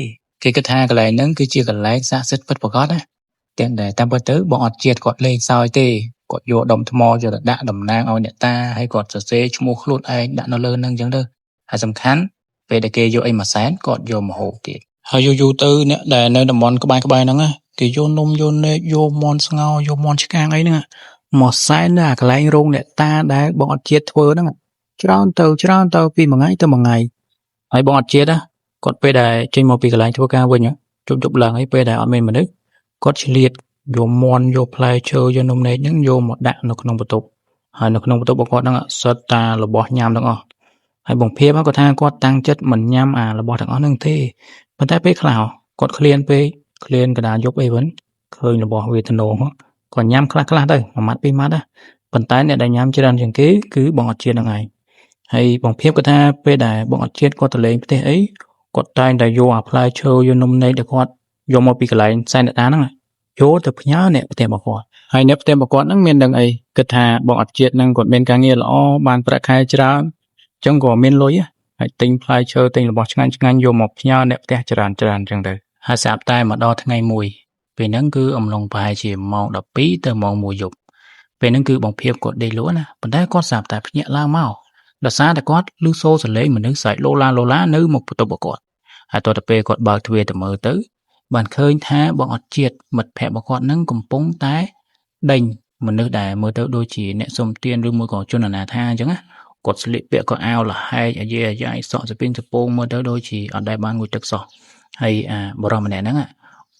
គេគិតថាកន្លែងហ្នឹងគឺជាកន្លែងស័ក្តិសិទ្ធិពិតប្រាកដណាទាំងដែលតាមពិតទៅបងអត់ជាតិគាត់លេងសើចទេគាត់យកដុំថ្មយកទៅដាក់តំណាងឲ្យអ្នកតាហើយគាត់សរសេរឈ្មោះខ្លួនឯងដាក់នៅលើហ្នឹងអញ្ចឹងទៅហើយសំខាន់ពេលដែលគេយកអីមកសែនគាត់យកមកហូបទៀតហើយយូរយូរទៅអ្នកដែលនៅតំបន់ក្បែរក្បែរហ្នឹងគេយកនំយកនែកយកមាន់ស្ងោរយកមាន់ឆ្កាងអីហ្នឹងមកសែននៅអាកន្លែងរោងអ្នកតាដែលបងអត់ជាតិធ្វើហ្នឹងច្រើនទៅច្រើនទៅពីមួយថ្ងៃទៅមួយថ្ងៃហើយបងអត់ជាតិណាគាត់ពេលដែលចេញមកពីកន្លែងធ្វើការវិញជប់ជប់ឡើងហើយពេលដែលអត់មានមនុស្សគាត់ឆ្លៀតយកមាន់យកផ្លែឈើយកនំនែកហ្នឹងយកមកដាក់នៅក្នុងបន្ទប់ហើយនៅក្នុងបន្ទប់របស់គាត់ហ្នឹងសុទ្ធតែរបស់ញ៉ាំទាំងអស់ហើយបងភាពគាត់ថាគាត់តាំងចិត្តមិនញ៉ាំអារបស់ទាំងអស់ហ្នឹងទេប៉ុន្តែពេលខ្លះគាត់ឃ្លានពេកឃ្លានកណ្ដាលយប់អីវិញឃើញរបស់វាទំនងគាត់ញ៉ាំខ្លះខ្លះទៅមួយម៉ាត់ពីរម៉ាត់ណាប៉ុន្តែអ្នកដែលញ៉ាំច្រើនជាងគេគឺបងអត់ជាតិហ្នឹងឯងហើយបងភាពគាត់ថាពេលដែលបងអត់ជាតិគាត់ទៅលេងផ្ទះអីគាត់តែងតែយកអាផ្លែឈើយកនំនែកដែលគាត់យកមកពីកន្លែងសែនអ្នកតាហ្នឹងយកទៅផ្ញើអ្នកផ្ទះរបស់គាត់ហើយអ្នកផ្ទះរបស់គាត់ហ្នឹងមានដឹងអីគិតថាបងអត់ជាតិហ្នឹងគាត់មានការងារល្អបានប្រាក់ខែច្រើនអញ្ចឹងក៏មានលុយហើយទិញផ្លែឈើទិញរបស់ឆ្ងាញ់ឆ្ងាញ់យកមកផ្ញើអ្នកផ្ទះច្រើនច្រើនអញ្ចឹងទៅហើយស្រាប់តែមកដល់ថ្ងៃមួយពេលហ្នឹងគឺអំឡុងប្រហែលជាម៉ោង12ទៅម៉ោង1យប់ពេលហ្នឹងគឺបងភាពគាត់ដេកលក់ណាប៉ុន្តែគាត់ស្រាប់តែភ្ញាក់ឡើងមកដោយសារតែគាត់ឮសូរសំឡេងមនុស្សស្រែកឡូឡាឡូឡានៅមុខបន្ទប់របស់គាត់ហើយតទៅពេលគាត់បើកទ្វារទៅមើលទៅបានឃើញថាបងអត់ជាតិមិត្តភ័ក្តិរបស់គាត់នឹងកំពុងតែដេញមនុស្សដែលមើលទៅដូចជាអ្នកសុំទានឬមួយក៏ជនអនាថាអញ្ចឹងណាគាត់ស្លៀកពាក់ក៏អាវលហែកអាយេអាយ៉ាយសក់សពីនសពងមើលទៅដូចជាអត់ដែលបានងូតទឹកសោះហើយអាបរិសម្នាក់ហ្នឹង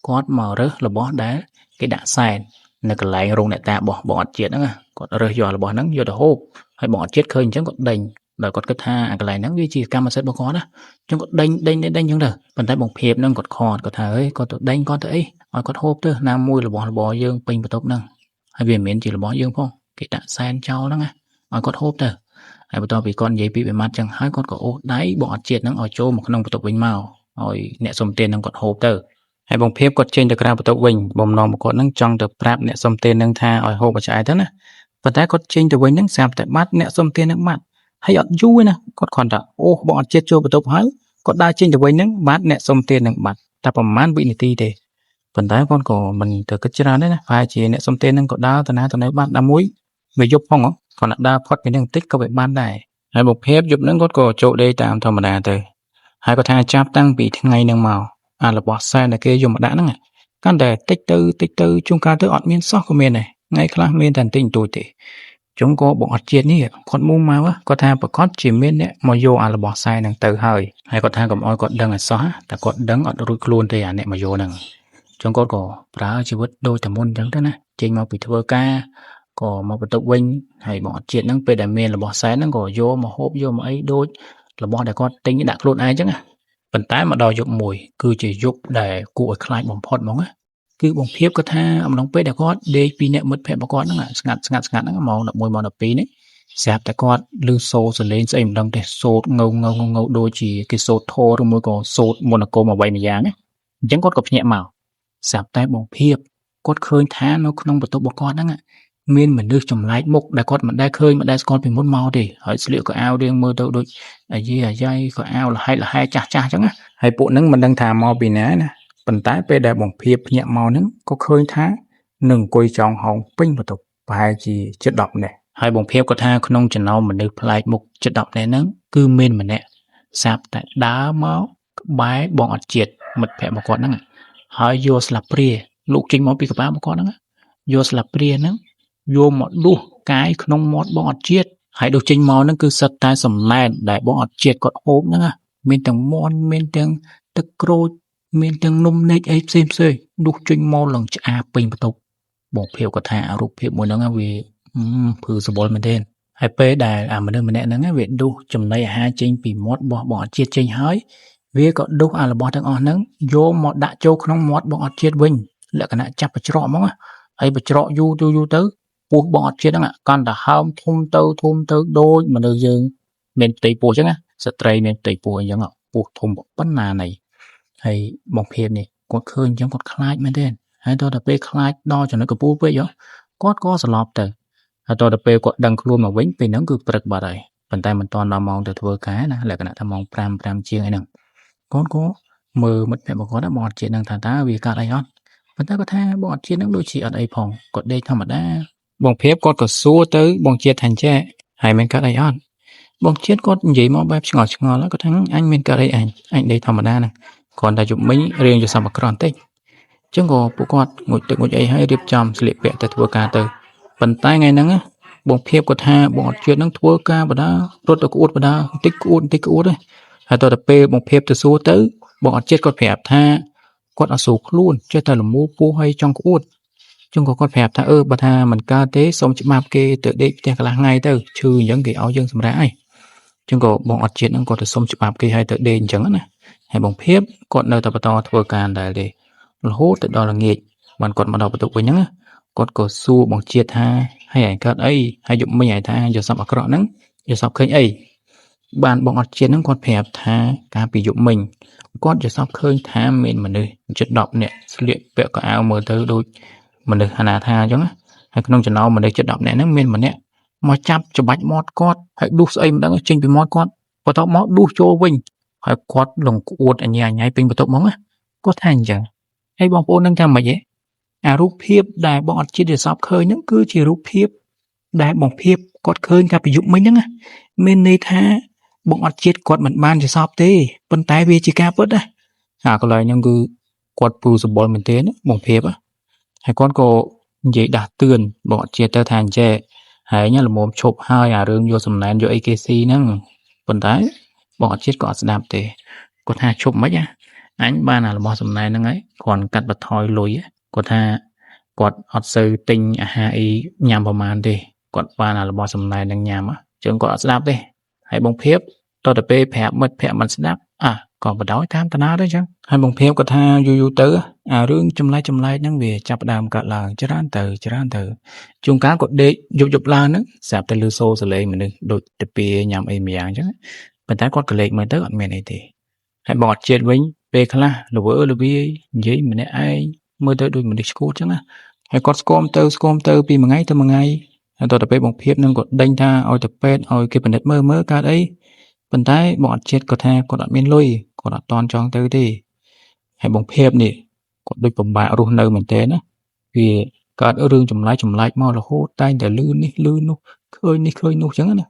គាត់មករើសរបស់ដែលគេដាក់សែននៅកន្លែងរោងអ្នកតារបស់បងអត់ជាតិហ្នឹងគាត់រើសយករបស់ហ្នឹងយកទៅហូបហើយបងអត់ជាតិឃើញអញ្ចឹងគាត់ដេញដោយគាត់គិតថាអាកន្លែងហ្នឹងវាជាកម្មសិទ្ធិរបស់គាត់ណាអញ្ចឹងគាត់ដេញដេញដេញអញ្ចឹងទៅប៉ុន្តែបងភាពហ្នឹងគាត់ខកគាត់ថាអើយគាត់ទៅដេញគាត់ទៅអីឲ្យគាត់ហូបទៅណាមួយរបស់របរយើងពេញបន្ទប់ហ្នឹងហើយវាមិនមែនជារបស់យើងផងគេដាក់សែនចោលហ្នឹងណាឲ្យគាត់ហូបទៅហើយបន្ទាប់ពីគាត់និយាយពីបិមាត់ចឹងហើយគាត់ក៏អូសដៃបងអត់ជាតិហ្នឹងឲ្យចូលមកក្នុងបន្ទប់វិញមកឲ្យអ្នកសុំទានហ្នឹងគាត់ហូបទៅហើយបងភាពគាត់ចេញទៅក្រៅបន្ទប់វិញបំណងរបស់គាត់ហ្នឹងចង់ទៅប្រាប់អ្នកសុំទានហ្នឹងថាឲ្យហូបឲ្យឆ្អែតទៅណាប៉ុន្តែគាត់ចេញទៅវិញហ្នឹងស្រាប់តែបាត់អ្នកសុំទានហ្នឹងបាត់ហើយអត់យូរទេណាគាត់គ្រាន់តែអូសបងអត់ជាតិចូលបន្ទប់ហើយគាត់ដើរចេញទៅវិញហ្នឹងបាត់អ្នកសុំទានហ្នឹងបាត់តែប្រហែលវិនាទីទេប៉ុន្តែគាត់ក៏មិនទៅគិតច្រើនទេណាប្រហែលជាអ្នកសុំទានហ្នឹងក៏ដើរទៅណាទៅណីបាត់ដល់មួយវាយប់ផងគាត់ដើរផុតពីនឹងបន្តិចក៏វាបានដែរហើយបុព្វយប់ហ្នឹងគាត់ក៏ចូលដេកតាមធម្មតាទៅហើយគាត់ថាចាប់តាំងពីថ្ងៃហ្នឹងមកអារបស់សែនដែលគេយកមកដាក់ហ្នឹងកាន់តែតិចទៅតិចទៅជួនកាលទៅអត់មានសោះក៏មានដែរថ្ងៃខ្លះមានតែបន្តិចបន្តួចទេជុំក៏បងអត់ជាតិនេះគាត់មុំមកគាត់ថាប្រកាសជាមានអ្នកមកយកអារបស់សែនហ្នឹងទៅហើយហើយគាត់ថាកុំឲ្យគាត់ដឹងឲ្យសោះតែគាត់ដឹងអត់រួចខ្លួនទេអាអ្នកមកយកហ្នឹងជុំគាត់ក៏ប្រើជីវិតដូចតែមុនអញ្ចឹងទៅណាចេញមកពីធ្វើការក៏មកបន្ទប់វិញហើយបងអត់ជាតិហ្នឹងពេលដែលមានរបស់សែនហ្នឹងក៏យកមកហូបយកមកអីដូចរបស់ដែលគាត់ទិញដាក់ខ្លួនឯងអញ្ចឹងណាប៉ុន្តែមកដល់យប់មួយគឺជាយប់ដែលគួរឲ្យខ្លាចបំផុតហ្មងណាគឺបងភាពគាត់ថាអំឡុងពេលដែលគាត់ដេកពីអ្នកមិត្តភក្តិរបស់គាត់ហ្នឹងស្ងាត់ស្ងាត់ស្ងាត់ហ្នឹងម៉ោង11ម៉ោង12នេះស្រាប់តែគាត់ឮសូរសលេងស្អីមិនដឹងទេសូត្រងៅងៅងៅដូចជាគេសូត្រធម៌ឬមួយក៏សូត្រមន្តអាគមអ្វីមួយយ៉ាងណាអញ្ចឹងគាត់ក៏ភ្ញាក់មកស្រាប់តែបងភាពគាត់ឃើញថានៅក្នុងបន្ទប់របស់គាត់ហ្នឹងមានមនុស្សចម្លែកមុខដែលគាត់មិនដែលឃើញមិនដែលស្គាល់ពីមុនមកទេហើយស្លៀកកៅអៅរៀងមើលទៅដូចអាយីអាយ៉ៃកៅអៅលហែកលហែចាស់ចាស់អញ្ចឹងណាហើយពួកហ្នឹងមិនដឹងថាមកពីណាណាប៉ុន្តែពេលដែលបងភាពភ្ញាក់មកហ្នឹងក៏ឃើញថានឹងអង្គុយចောင်းហោងពេញបន្ទប់ប្រហែលជាជិត10នាក់ហើយបងភាពគាត់ថាក្នុងចំណោមមនុស្សប្លែកមុខជិត10នាក់ហ្នឹងគឺមានម្នាក់ស្រាប់តែដើរមកក្បែរបងអត់ជាតិមិត្តភក្តិរបស់គាត់ហ្នឹងហើយយកស្លាបព្រាលោកចេញមកពីក្បាលរបស់គាត់ហ្នឹងយកស្លាបព្រាហ្នឹងយកមកដួសកាយក្នុងមាត់បងអត់ជាតិហើយដួសចេញមកហ្នឹងគឺសិតតែសំណែនដែលបងអត់ជាតិគាត់ហូបហ្នឹងណាមានទាំងមាន់មានទាំងទឹកក្រូចមានទាំងនំនែកអីផ្សេងផ្សេងដួសចេញមកឡើងឆ្អាពេញបន្ទប់បងភាពគាត់ថារូបភាពមួយហ្នឹងវាភឺសបល់មែនទែនហើយពេលដែលអាមនុស្សម្នាក់ហ្នឹងវាដួសចំណីអាហារចេញពីមាត់របស់បងអត់ជាតិចេញហើយវាក៏ដួសអារបស់ទាំងអស់ហ្នឹងយកមកដាក់ចូលក្នុងមាត់បងអត់ជាតិវិញលក្ខណៈចាប់បច្រកហ្មងហើយបច្រកយូរទៅយូរទៅពោះបងអត់ជាតិហ្នឹងកាន់តែហើមធំទៅធំទៅដូចមនុស្សយើងមានផ្ទៃពោះអញ្ចឹងណាស្ត្រីមានផ្ទៃពោះអញ្ចឹងពោះធំប៉ុណ្ណាណីហើយបងភាពនេះគាត់ឃើញអញ្ចឹងគាត់ខ្លាចមែនទេហើយដល់តែពេលខ្លាចដល់ចំណុចកំពូលពេកគាត់ក៏ស្លាប់ទៅហើយដល់តែពេលគាត់ដឹងខ្លួនមកវិញពេលហ្នឹងគឺព្រឹកបាត់ហើយប៉ុន្តែមិនទាន់ដល់ម៉ោងទៅធ្វើការណាលក្ខណៈថាម៉ោង5 5ជាងអីហ្នឹងគាត់ក៏មើលមិត្តភក្តិរបស់គាត់បងអត់ជាតិហ្នឹងថាតើវាកើតអីអត់ប៉ុន្តែគាត់ថាបងអត់ជាតិហ្នឹងដូចជាអត់អីផងគាត់ដេកធម្មតាបងភាពគាត់ក៏សួរទៅបងជាតិថាចេះហើយមានកើតអីអត់បងជាតិគាត់និយាយមកបែបឆ្ងល់ឆ្ងល់គាត់ថាអញមានកើតអីអញអញដេកធម្មតាហ្នឹងគ្រាន់តែយប់មិញរៀងយល់សប្តិអាក្រក់បន្តិចអញ្ចឹងក៏ពួកគាត់ងូតទឹកងូតអីហើយរៀបចំស្លៀកពាក់ទៅធ្វើការទៅប៉ុន្តែថ្ងៃហ្នឹងបងភាពគាត់ថាបងអត់ជាតិហ្នឹងធ្វើការបដារត់ទៅក្អួតបដាបន្តិចក្អួតបន្តិចក្អួតទេហើយតទៅពេលបងភាពទៅសួរទៅបងអត់ជាតិគាត់ប្រាប់ថាគាត់អត់ស្រួលខ្លួនចេះតែលមូពោះហើយចង់ក្អួតចឹងក៏គាត់ប្រាប់ថាអឺបើថាមិនកើតទេសូមច្បាប់គេទៅដេកផ្ទះកន្លះថ្ងៃទៅឈឺអញ្ចឹងគេឲ្យយើងសម្រាកហើយចឹងក៏បងអត់ជាតិហ្នឹងគាត់ទៅសុំច្បាប់គេឲ្យទៅដេកអញ្ចឹងណាហើយបងភាពគាត់នៅតែបន្តធ្វើការដែរទេរហូតទៅដល់ល្ងាចបានគាត់មកដល់បន្ទប់វិញហ្នឹងគាត់ក៏សួរបងជាតិថាហើយឯងកើតអីហើយយប់មិញឯងថាយល់សប្តិអាក្រក់ហ្នឹងយល់សប្តិឃើញអីបានបងអត់ជាតិហ្នឹងគាត់ប្រាប់ថាកាលពីយប់មិញគាត់យល់សប្តិឃើញថាមានមនុស្សជិត10នាក់ស្លៀកពាក់កៅអៅមើលទៅដូចមនុស្សអាណាថាអញ្ចឹងណាហើយក្នុងចំណោមមនុស្សជិត10នាក់ហ្នឹងមានម្នាក់មកចាប់ច្បាច់មាត់គាត់ហើយដួសស្អីមិនដឹងចេញពីមាត់គាត់បន្ទាប់មកដួសចូលវិញហើយគាត់លងក្អួតអញ្ញាញ៉ៃពេញបន្ទប់ហ្មងណាគាត់ថាអញ្ចឹងហើយបងប្អូននឹងថាម៉េចហ៎អារូបភាពដែលបងអត់ជាតិយល់សប្តិឃើញហ្នឹងគឺជារូបភាពដែលបងភាពគាត់ឃើញកាលពីយប់មិញហ្នឹងណាមានន័យថាបងអត់ជាតិគាត់មិនបានយល់សប្តិទេប៉ុន្តែវាជាការពិតណាអាកន្លែងហ្នឹងគឺគាត់ពូសបល់មែនទេបងភាពហើយគាត់ក៏និយាយដាស់តឿនបងអត់ជាតិទៅថាអញ្ចេះហើយញល្មមឈប់ហើយអារឿងយកសំណែនយកអីគេស៊ីហ្នឹងប៉ុន្តែបងអត់ជាតិក៏អត់ស្ដាប់ទេគាត់ថាឈប់មិនណា អញបានអារបស់សំណែនហ្នឹងហើយគ្រាន់កាត់បន្ថយលុយគាត់ថាគាត់អត់សូវទិញអាហារអីញ៉ាំប្រហែលទេគាត់បានអារបស់សំណែនហ្នឹងញ៉ាំអញ្ចឹងគាត់អត់ស្ដាប់ទេហើយបងភាពតទៅពេលប្រាប់មិត្តភក្តិមិនស្ដាប់អាក៏បដ ாய் តាមតាណាទៅអញ្ចឹងហើយបងភាពគាត់ថាយូរយូរទៅអារឿងចម្លែកចម្លែកហ្នឹងវាចាប់ផ្ដើមកើតឡើងច្រើនទៅច្រើនទៅជួនកាលគាត់ដេកយប់យប់ឡើងហ្នឹងស្រាប់តែឮសូរសលេងមនុស្សដូចទៅពីញ៉ាំអីម្យ៉ាងអញ្ចឹងប៉ុន្តែគាត់ក៏លេចមើលទៅអត់មានអីទេហើយបងអត់ជាតិវិញពេលខ្លះល្វើល្វាយនិយាយម្នាក់ឯងមើលទៅដូចមនុស្សឈួតអញ្ចឹងណាហើយគាត់ស្គមទៅស្គមទៅពីមួយថ្ងៃទៅមួយថ្ងៃហើយតទៅពេលបងភាពនឹងគាត់ដេញថាឲ្យទៅពេទ្យឲ្យគេពិនិត្យមើលមើលកើតអីប៉ុន្តែបងអត់ជាតិគាត់ថាគាត់អត់មានលុយគាត់អត់តន់ចង់ទៅទេហើយបងភាពនេះគាត់ដូចពិបាករស់នៅមែនទែនណាវាកើតរឿងចម្លែកចម្លែកមករហូតតែងតែលឺនេះលឺនោះឃើញនេះឃើញនោះអញ្ចឹងណា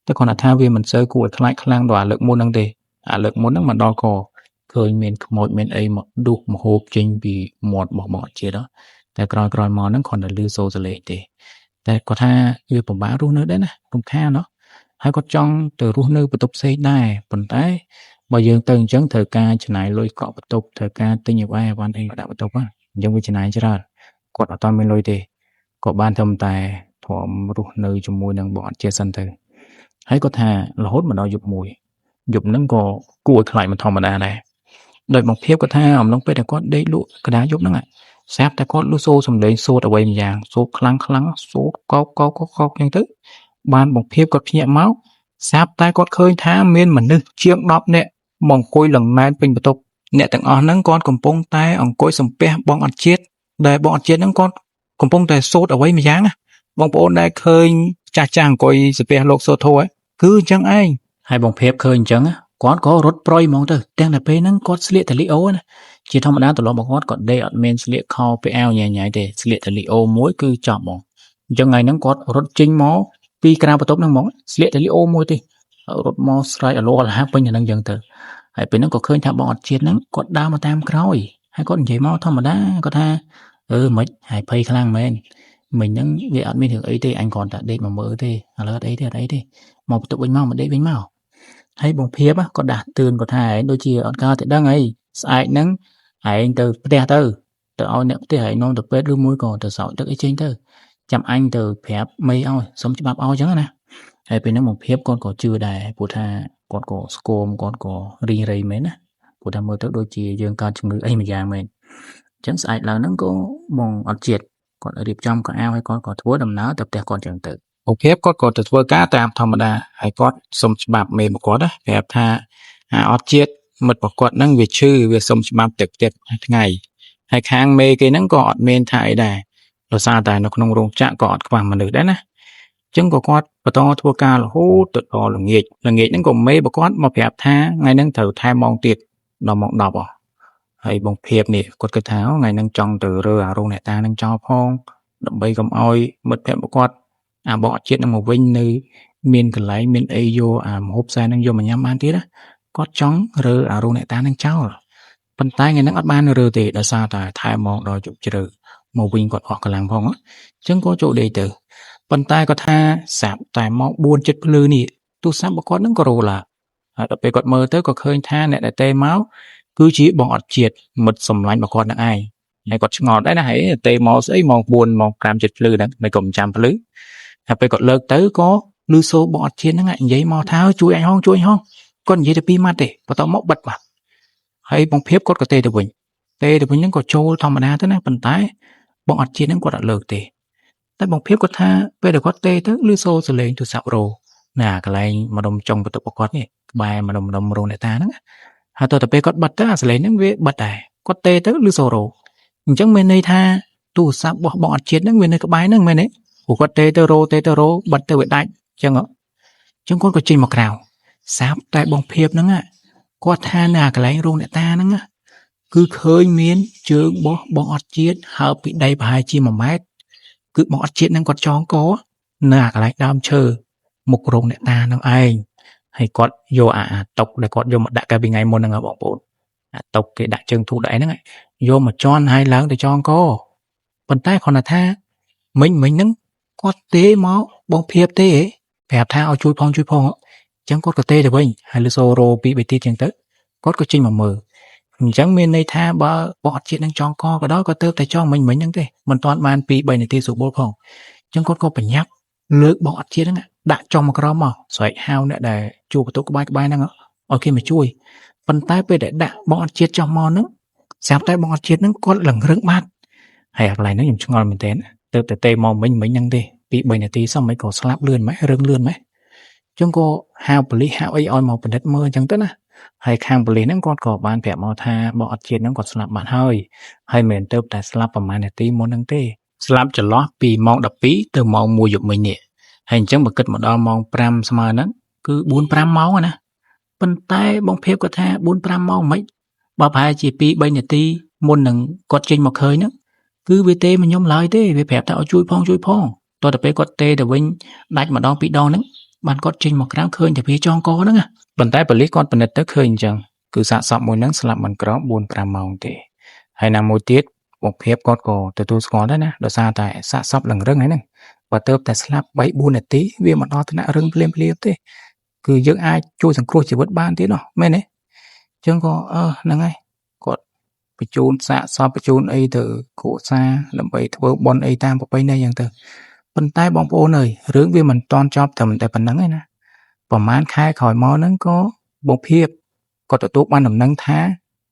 តែគាត់ថាវាមិនសូវគួរឲ្យខ្លាចខ្លាំងដល់អាលើកមុនហ្នឹងទេអាលើកមុនហ្នឹងមកដល់ក៏ឃើញមានខ្មោចមានអីមកដួសមហូបចេញពីមាត់របស់បងអត់ជាតិតែក្រោយក្រោយមកហ្នឹងគ្រាន់តែលឺសូរសលេងទេតែគាត់ថាវាពិបាករស់នៅដែរណារំខានណោះហើយគាត់ចង់ទៅរស់នៅបន្ទប់ផ្សេងដែរប៉ុន្តែបើយើងទៅអញ្ចឹងត្រូវការចំណាយលុយកក់បន្ទប់ត្រូវការទិញអីវ៉ាវ៉ាន់អីដាក់បន្ទប់អញ្ចឹងវាចំណាយច្រើនគាត់អត់ទាន់មានលុយទេក៏បានត្រឹមតែទ្រាំរស់នៅជាមួយនឹងបងអត់ជាសិនទៅហើយគាត់ថារហូតមកដល់យប់មួយយប់ហ្នឹងក៏គួរឲ្យខ្លាចមិនធម្មតាដែរដោយបងភាពគាត់ថាអំឡុងពេលដែលគាត់ដេកលក់កដាយប់ហ្នឹងស្រាប់តែគាត់លឺសូរសំឡេងសូត្រអ្វីម្យ៉ាងសូត្រខ្លាំងខ្លាំងសូត្រកោកកោកកោកអញ្ចឹងទៅបានបងភាពគាត់ភ្ញាក់មកស្រាប់តែគាត់ឃើញថាមានមនុស្សជាង10នាក់មកអង្គុយលងណែនពេញបន្ទប់អ្នកទាំងអស់ហ្នឹងគាត់កំពុងតែអង្គុយសំពះបងអត់ជាតិដែលបងអត់ជាតិហ្នឹងគាត់កំពុងតែសូត្រអ្វីម្យ៉ាងណាបងប្អូនដែលឃើញចាស់ចាស់អង្គុយសំពះលោកសូត្រធម៌គឺអញ្ចឹងឯងហើយបងភាពឃើញអញ្ចឹងគាត់ក៏រត់ប្រយហ្មងទៅទាំងតែពេលហ្នឹងគាត់ស្លៀកតលីអូណាជាធម្មតាត្រឡប់មកគាត់គាត់ដេកអត់មានស្លៀកខោពាក់អាវញ៉ៃញ៉ៃទេស្លៀកតលីអូមួយគឺចប់ហ្មងអញ្ចឹងថ្ងៃហ្នឹងគាត់រត់ចេញមកពីក្រៅបន្ទប់ហ្នឹងហ្មងស្លៀកតលីអូមួយទេរត់មកស្រែកអលោអលហាពេញហ្នឹងអញ្ចឹងទៅហើយពេលហ្នឹងក៏ឃើញថាបងអត់ជាតិហ្នឹងគាត់ដើរមកតាមក្រោយហើយគាត់និយាយមកធម្មតាគាត់ថាអឺមិនហើយភ័យខ្លាំងមែនមិញហ្នឹងវាអត់មានរឿងអីទេអញគ្រាន់តែដេកមកមើលទេឥឡូវអត់អីទេអត់អីទេមកបន្ទប់វិញមកមកដេកវិញមកហើយបងភាពគាត់ដាស់តឿនគាត់ថាឯងដូចជាអត់កើតទេដឹងអីស្អែកហ្នឹងឯងទៅផ្ទះទៅទៅឲ្យអ្នកផ្ទះឯងនាំទៅពេទ្យឬមួយក៏ទៅស្រោចទឹកអីចេញទៅចាំអញទៅប្រាប់មេឲ្យសុំច្បាប់ឲ្យអញ្ចឹងណាហើយពេលហ្នឹងបងភាពគាត់ក៏ជឿដែរព្រោះថាគាត់ក៏ស្គមគាត់ក៏រីងរៃមែនណាព្រោះថាមើលទៅដូចជាយើងកើតជំងឺអីមួយយ៉ាងមែនអញ្ចឹងស្អែកឡើងហ្នឹងក៏បងអត់ជាតិគាត់រៀបចំកៅអៅឲ្យគាត់ក៏ធ្វើដំណើរទៅផ្ទះគាត់អញ្ចឹងទៅអូភាពគាត់ក៏ទៅធ្វើការតាមធម្មតាហើយគាត់សុំច្បាប់មេរបស់គាត់ណាប្រាប់ថាអាអត់ជាតិមិត្តរបស់គាត់ហ្នឹងវាឈឺវាសុំច្បាប់ទៅផ្ទះថ្ងៃហើយខាងមេគេហ្នឹងក៏អត់មានថាអីដែរដោយសារតែនៅក្នុងរោងចក្រក៏អត់ខ្វះមនុស្សដែរណាអញ្ចឹងក៏គាត់បន្តធ្វើការរហូតទៅដល់ល្ងាចល្ងាចហ្នឹងក៏មេរបស់គាត់មកប្រាប់ថាថ្ងៃហ្នឹងត្រូវថែមម៉ោងទៀតដល់ម៉ោង10ហ៎ហើយបងភាពនេះគាត់គិតថាថ្ងៃហ្នឹងចង់ទៅរើអារោងអ្នកតានឹងចោលផងដើម្បីកុំឲ្យមិត្តភក្តិរបស់គាត់អាបងអត់ជាតិនឹងមកវិញនៅមានកន្លែងមានអីយកអាម្ហូបសែននឹងយកមកញ៉ាំបានទៀតណាគាត់ចង់រើអារោងអ្នកតានឹងចោលប៉ុន្តែថ្ងៃហ្នឹងអត់បានរើទេដោយសារតែថែមម៉ោងដល់ជប់ជ្រៅមកវិញគាត់អស់កម្លាំងផងអញ្ចឹងក៏ចូលដេកទៅប៉ុន្តែគាត់ថាស្រាប់តែម៉ោង4ចិត្តភ្លឺនេះទូរស័ព្ទរបស់គាត់នឹងក៏រោឡាហើយដល់ពេលគាត់មើលទៅក៏ឃើញថាអ្នកដែលទេមកគឺជាបងអត់ជាតិមិត្តសម្លាញ់របស់គាត់នឹងឯងហើយគាត់ឆ្ងល់ដែរណាហេទេមកស្អីម៉ោង4ម៉ោង5ចិត្តភ្លឺហ្នឹងមិនក៏មិនចាំភ្លឺហើយពេលគាត់លើកទៅក៏ឮសូរបងអត់ជាតិហ្នឹងនិយាយមកថាជួយអញហងជួយអញហងគាត់និយាយតែពីរម៉ាត់ទេបន្ទាប់មកបិទបាត់ហើយបងភាពគាត់ក៏ទេទៅវិញទេទៅវិញហ្នឹងក៏ចូលធម្មតាទៅណាប៉ុន្តែបងអត់ជាតិហ្នឹងគាត់អត់លើកទេតែបងភាពគាត់ថាពេលដែលគាត់ទេទៅឮសូរសលេងទូរស័ព្ទរោណាកន្លែងម្ដុំចុងបន្ទប់របស់គាត់នេះក្បែរម្ដុំម្ដុំរោងអ្នកតាហ្នឹងហើយទៅពេលគាត់បិទទៅអាសលេងហ្នឹងវាបិទដែរគាត់ទេទៅឮសូររោអញ្ចឹងមានន័យថាទូរស័ព្ទរបស់បងអត់ជាតិហ្នឹងវានៅក្បែរហ្នឹងមែនទេព្រោះគាត់ទេទៅរោទេទៅរោបិទទៅវាដាច់អញ្ចឹងអញ្ចឹងគាត់ក៏ចេញមកក្រៅស្រាប់តែបងភាពហ្នឹងគាត់ថានៅអាកន្លែងរោងអ្នកតាហ្នឹងគឺឃើញមានជើងបោះបងអត់ជាតិហើបពីដីប្រហែលជា1ម៉ែត្រគឺបងអត់ជាតិហ្នឹងគាត់ចងកនៅអាកន្លែងដើមឈើមុខរោងអ្នកតាហ្នឹងឯងហើយគាត់យកអាតុកដែលគាត់យកមកដាក់កាលពីថ្ងៃមុនហ្នឹងបងប្អូនអាតុកគេដាក់ជើងធូបដាក់អីហ្នឹងយកមកជន់ហើយឡើងទៅចងកប៉ុន្តែគ្រាន់តែថាមិញមិញហ្នឹងគាត់ទេមកបងភាពទេប្រាប់ថាឲ្យជួយផងជួយផងអញ្ចឹងគាត់ក៏ទេទៅវិញហើយលឺសូរ៉ូពីរបីទៀតអញ្ចឹងទៅគាត់ក៏ចេញមកមើល អញ្ចឹងមានន័យថាបើបងអត់ជាតិនឹងចងកក៏ដោយក៏ទៅតែចងមិញមិញហ្នឹងទេមិនទាន់បាន2 3នាទីស្រួលបួលផងអញ្ចឹងគាត់ក៏ប្រញាប់លើកបងអត់ជាតិហ្នឹងដាក់ចុះមកក្រោមមកស្រែកហៅអ្នកដែលជួបបន្ទប់ក្បែរក្បែរហ្នឹងឲ្យគេមកជួយប៉ុន្តែពេលដែលដាក់បងអត់ជាតិចុះមកហ្នឹងស្រាប់តែបងអត់ជាតិហ្នឹងគាត់លឹងរឹងបាត់ហើយកន្លែងហ្នឹងខ្ញុំឆ្ងល់មែនទែនទៅតែទេមកមិញមិញហ្នឹងទេ2 3នាទីសោះមិនក៏ស្លាប់លឿនម៉េះរឹងលឿនម៉េះអញ្ចឹងក៏ហៅប៉ូលីសហៅអីឲ្យមកពិនិត្យមើលអញ្ចឹងទៅណាហើយខាងប៉ូលីសហ្នឹងគាត់ក៏បានប្រាប់មកថាបងអត់ជាតិហ្នឹងគាត់ស្លាប់បាត់ហើយហើយមិនមែនទៅតែស្លាប់ប្រហែលនាទីមុនហ្នឹងទេស្លាប់ចន្លោះពីម៉ោង12ទៅម៉ោង1យប់មិញនេះហើយអញ្ចឹងបើគិតមកដល់ម៉ោង5ស្មើហ្នឹងគឺ4 5ម៉ោងណាប៉ុន្តែបងភាពគាត់ថា4 5ម៉ោងមិនបើប្រហែលជា2 3នាទីមុននឹងគាត់ចេញមកឃើញហ្នឹងគឺវាទេមកខ្ញុំឡើយទេវាប្រាប់ថាឲ្យជួយផងជួយផងតោះតែពេលគាត់ទេទៅវិញដាច់ម្ដងពីរដងហ្នឹងបានគាត់ចេញមកក្រៅឃើញតែវាចងកហ្នឹងណាប៉ុន្តែប៉ូលីសគាត់ពិនិត្យទៅឃើញអញ្ចឹងគឺសាកសពមួយហ្នឹងស្លាប់មិនក្រោម4 5ម៉ោងទេហើយណាមួយទៀតបងភាពគាត់ក៏ទទួលស្គាល់ដែរណាដោយសារតែសាកសពលឹងរឹងហ្នឹងបើទៅតែស្លាប់3 4នាទីវាមិនដល់ថ្នាក់រឹងភ្លាមភ្លាមទេគឺយើងអាចជួយសង្គ្រោះជីវិតបានទៀតណោះមែនទេអញ្ចឹងក៏អឺហ្នឹងហើយគាត់បញ្ជូនសាកសពបញ្ជូនអីទៅគ្រួសារដើម្បីធ្វើបុណ្យអីតាមប្រពៃណីអញ្ចឹងទៅប៉ុន្តែបងប្អូនអើយរឿងវាមិនតន់ចប់ត្រឹមតែប៉ុណ្្នឹងឯណាប្រហែលខែក្រោយមកហ្នឹងក៏បងភាពគាត់ទទួលបានដំណឹងថា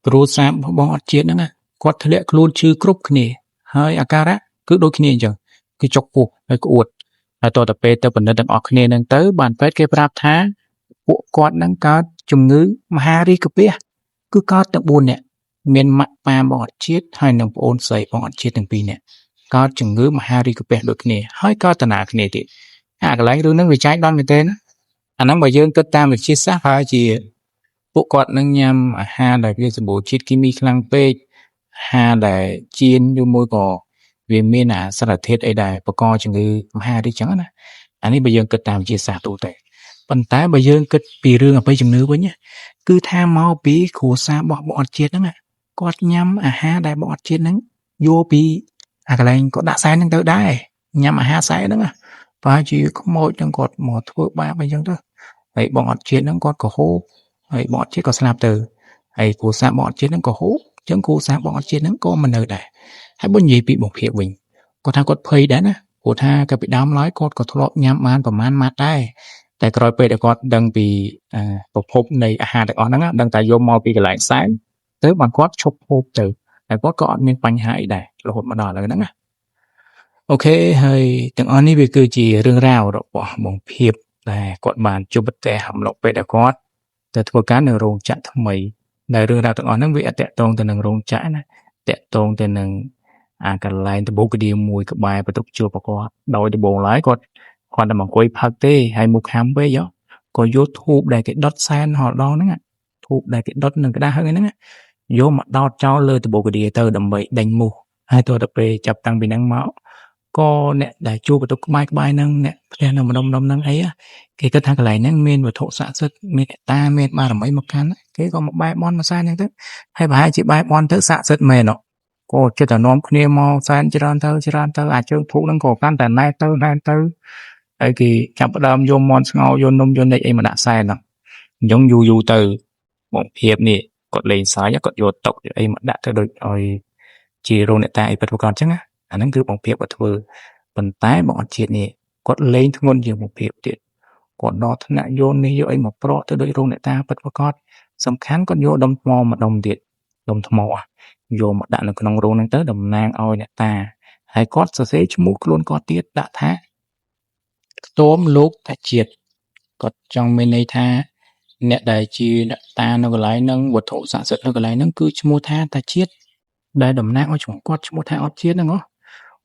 គ្រួសាររបស់បងអត់ជាតិហ្នឹងគាត់ធ្លាក់ខ្លួនឈឺគ្រប់គ្នាហើយអាការៈគឺដូចគ្នាអញ្ចឹងគឺចុកពោះហើយក្អួតហើយតទៅពេលទៅពិនិត្យទាំងអស់គ្នាហ្នឹងទៅបានពេទ្យគេប្រាប់ថាពួកគាត់ហ្នឹងកើតជំងឺមហារីកពះគឺកើតទាំង4នាក់មានម៉ាក់ប៉ាបងអត់ជាតិហើយនិងប្អូនស្រីបងអត់ជាតិទាំងពីរនាក់កើតជំងឺមហារីកពះដូចគ្នាហើយកើតតាណាគ្នាទៀតអាកន្លែងរឿងហ្នឹងវាចែកដល់មែនទេណាអាហ្នឹងបើយើងគិតតាមវិទ្យាសាស្ត្រហើយជាពួកគាត់នឹងញ៉ាំអាហារដែលវាសម្បូរជាតិគីមីខ្លាំងពេកអាហារដែលចៀនឬមួយក៏វាមានអាសារធាតុអីដែលបង្កជំងឺមហារីកចឹងណាអានេះបើយើងគិតតាមវិទ្យាសាស្ត្រទូទៅប៉ុន្តែបើយើងគិតពីរឿងអបិយជំនឿវិញគឺថាមកពីគ្រួសាររបស់បងអត់ជាតិហ្នឹងគាត់ញ៉ាំអាហារដែលបងអត់ជាតិហ្នឹងយកពីអាកន្លែងគាត់ដាក់សែនហ្នឹងទៅដែរញ៉ាំអាហារសែនហ្នឹងប្រហែលជាខ្មោចហ្នឹងគាត់មកធ្វើបាបអីចឹងទៅហើយបងអត់ជាតិហ្នឹងគាត់ក៏ហូបហើយបងអត់ជាតិក៏ស្លាប់ទៅហើយគ្រួសារបងអត់ជាតិហ្នឹងក៏ហូបអញ្ចឹងគ្រួសារបងអត់ជាតិហ្នឹងក៏មិននៅដែរហើយបើនិយាយពីបងភាពវិញគាត់ថាគាត់ភ័យដែរណាព្រោះថាកាលពីដើមឡើយគាត់ក៏ធ្លាប់ញ៉ាំបានប្រហែលម៉ាត់ដែរតែក្រោយពេលដែលគាត់ដឹងពីប្រភពនៃអាហារទាំងអស់ហ្នឹងដឹងតែយកមកពីកន្លែងសែនទៅបានគាត់ឈប់ហូបទៅតែគាត់ក៏អត់មានបញ្ហាអីដែររហូតមកដល់ឥឡូវហ្នឹងណាអូខេហើយទាំងអស់នេះវាគឺជារឿងរ៉ាវរបស់បងភាពដែលគាត់បានជួបប្រទះអំឡុងពេលដែលគាត់ទៅធ្វើការនៅរោងចក្រថ្មីដែលរឿងរ៉ាវទាំងអស់ហ្នឹងវាអត់តាក់ទងទៅនឹងរោងចក្រណាតាក់ទងទៅនឹងអាកន្លែងដបូកឌៀមួយក្បែរបន្ទប់ជួលរបស់គាត់ដោយដំបូងឡើយគាត់គាត់តែមកអង្គុយផឹកទេហើយមុខខាំពេកក៏យកធូបដែលគេដុតសែនហល់ដងហ្នឹងធូបដែលគេដុតនឹងក្តារហឹងហ្នឹងយកមកដោតចោលលើដបូកឌៀទៅដើម្បីដេញមូសហើយទៅទៅពេលចាប់តាំងពីហ្នឹងមកក៏អ្នកដែលជួបបន្ទប់ក្បែរក្បែរហ្នឹងអ្នកផ្ទះនៅម្ដុំម្ដុំហ្នឹងអីគេគិតថាកន្លែងហ្នឹងមានវត្ថុស័ក្តិសិទ្ធិមានអ្នកតាមានបារមីមកកាន់គេក៏មកបែរបន់មកសែនហ្នឹងទៅហើយប្រហែលជាបែរបន់ទៅស័ក្តិសិទ្ធិមែនក៏ចិត្តតែនាំគ្នាមកសែនច្រើនទៅច្រើនទៅអាចជើងធូបហ្នឹងក៏កាន់តែណែទៅណែទៅហើយគេចាប់ផ្ដើមយកមន់ស្ងោយកនំយកនិចអីមកដាក់សែនហ្នឹងអញ្ចឹងយូរយូរទៅបងភាពនេះគាត់លេងសើចគាត់យកតុកអីមកដាក់ទៅដូចឲ្យជារោងអ្នកតាអីពិតប្រាកដអញ្ចឹងណាអាហ្នឹងគឺបងភាពគាត់ធ្វើប៉ុន្តែបងអត់ជាតិនេះគាត់លេងធ្ងន់ជាងបងភាពទៀតគាត់ដល់ថ្នាក់យកនេះយកអីមកប្រក់ទៅដូចរោងអ្នកតាពិតប្រាកដសំខាន់គាត់យកដុំថ្មមកដុំទៀតដុំថ្មយកមកដាក់នៅក្នុងរោងហ្នឹងទៅតំណាងឲ្យអ្នកតាហើយគាត់សរសេរឈ្មោះខ្លួនគាត់ទៀតដាក់ថាខ្ទមលោកតាជាតិគាត់ចង់មានន័យថាអ្នកដែលជាអ្នកតានៅកន្លែងហ្នឹងវត្ថុស័ក្តិសិទ្ធិនៅកន្លែងហ្នឹងគឺឈ្មោះថាតាជាតិដែលតំណាងឲ្យឈ្មោះគាត់ឈ្មោះថាអត់ជាតិហ្នឹងហ៎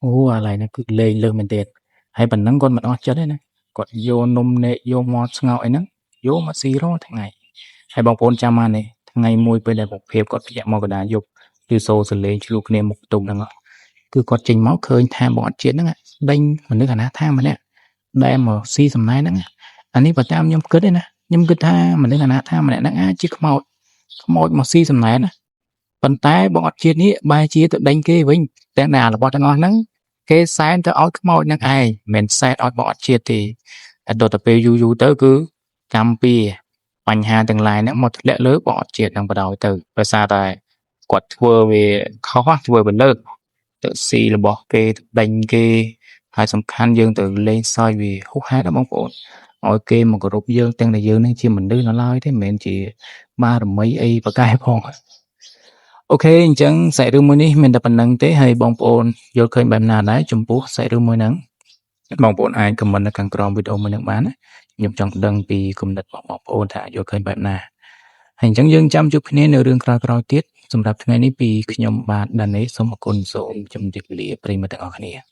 អូអាឡៃហ្នឹងគឺលេងលើសមែនទេហើយប៉ុណ្ណឹងគាត់មិនអស់ចិត្តទេណាគាត់យកនំនែកយកមាត់ស្ងោអីហ្នឹងយកមកស៊ីរាល់ថ្ងៃហើយបងប្អូនចាំបានទេថ្ងៃមួយពេលដែលបងភាពគាត់ភ្ញាក់មកកណ្ដាលយប់ឬសូសលេងឆ្លោះគ្នាមុខទុំហ្នឹងគឺគាត់ចេញមកឃើញថាបងអត់ជាតិហ្នឹងដេញមនុស្សអាណាថាម្នាក់ដែលមកស៊ីសំណែនហ្នឹងអានេះបើតាមខ្ញុំគិតទេណាខ្ញុំគិតថាមនុស្សអាណាថាម្នាក់ហ្នឹងអាចជាខ្មោចខ្មោចមកស៊ីសំណែនណាប៉ុន្តែបងអត់ជាតិនេះបែរជាទៅដេញគេវិញទាំងដែលរបស់ទាំងអស់ហ្នឹងគេសែនទៅឲ្យខ្មោចហ្នឹងឯងមិនសែនឲ្យបងអត់ជាតិទេតែដល់ទៅពេលយូរយូរទៅគឺកម្មពីបញ្ហាទាំងឡាយហ្នឹងមកធ្លាក់លើបងអត់ជាតិហ្នឹងបដ ாய் ទៅដោយសារតែ គាត់ធ្វើវាខុសធ្វើវាលើកទៅស៊ីរបស់គេទៅដេញគេហើយសំខាន់យើងទៅលេងសើចវាហួសហេតុណាបងប្អូនឲ្យគេមកគោរពយើងទាំងដែលយើងនឹងជាមនុស្សនៅឡើយទេមិនមែនជាបារមីអីប្រកែផង OK អញ្ចឹងសាច់រឿងមួយនេះមានតែប៉ុណ្ណឹងទេហើយបងប្អូនយល់ឃើញបែបណាដែរចំពោះសាច់រឿងមួយហ្នឹងបងប្អូនអាច comment នៅខាងក្រោមវីដេអូមួយហ្នឹងបានណាខ្ញុំចង់ដឹងពីគំនិតរបស់បងប្អូនថាយល់ឃើញបែបណាហើយអញ្ចឹងយើងចាំជួបគ្នានៅរឿងក្រោយៗទៀតសម្រាប់ថ្ងៃនេះពីខ្ញុំបាទដានេសូមអរគុណសូមជម្រាបលាប្រិយមិត្តទាំងអស់គ្នា។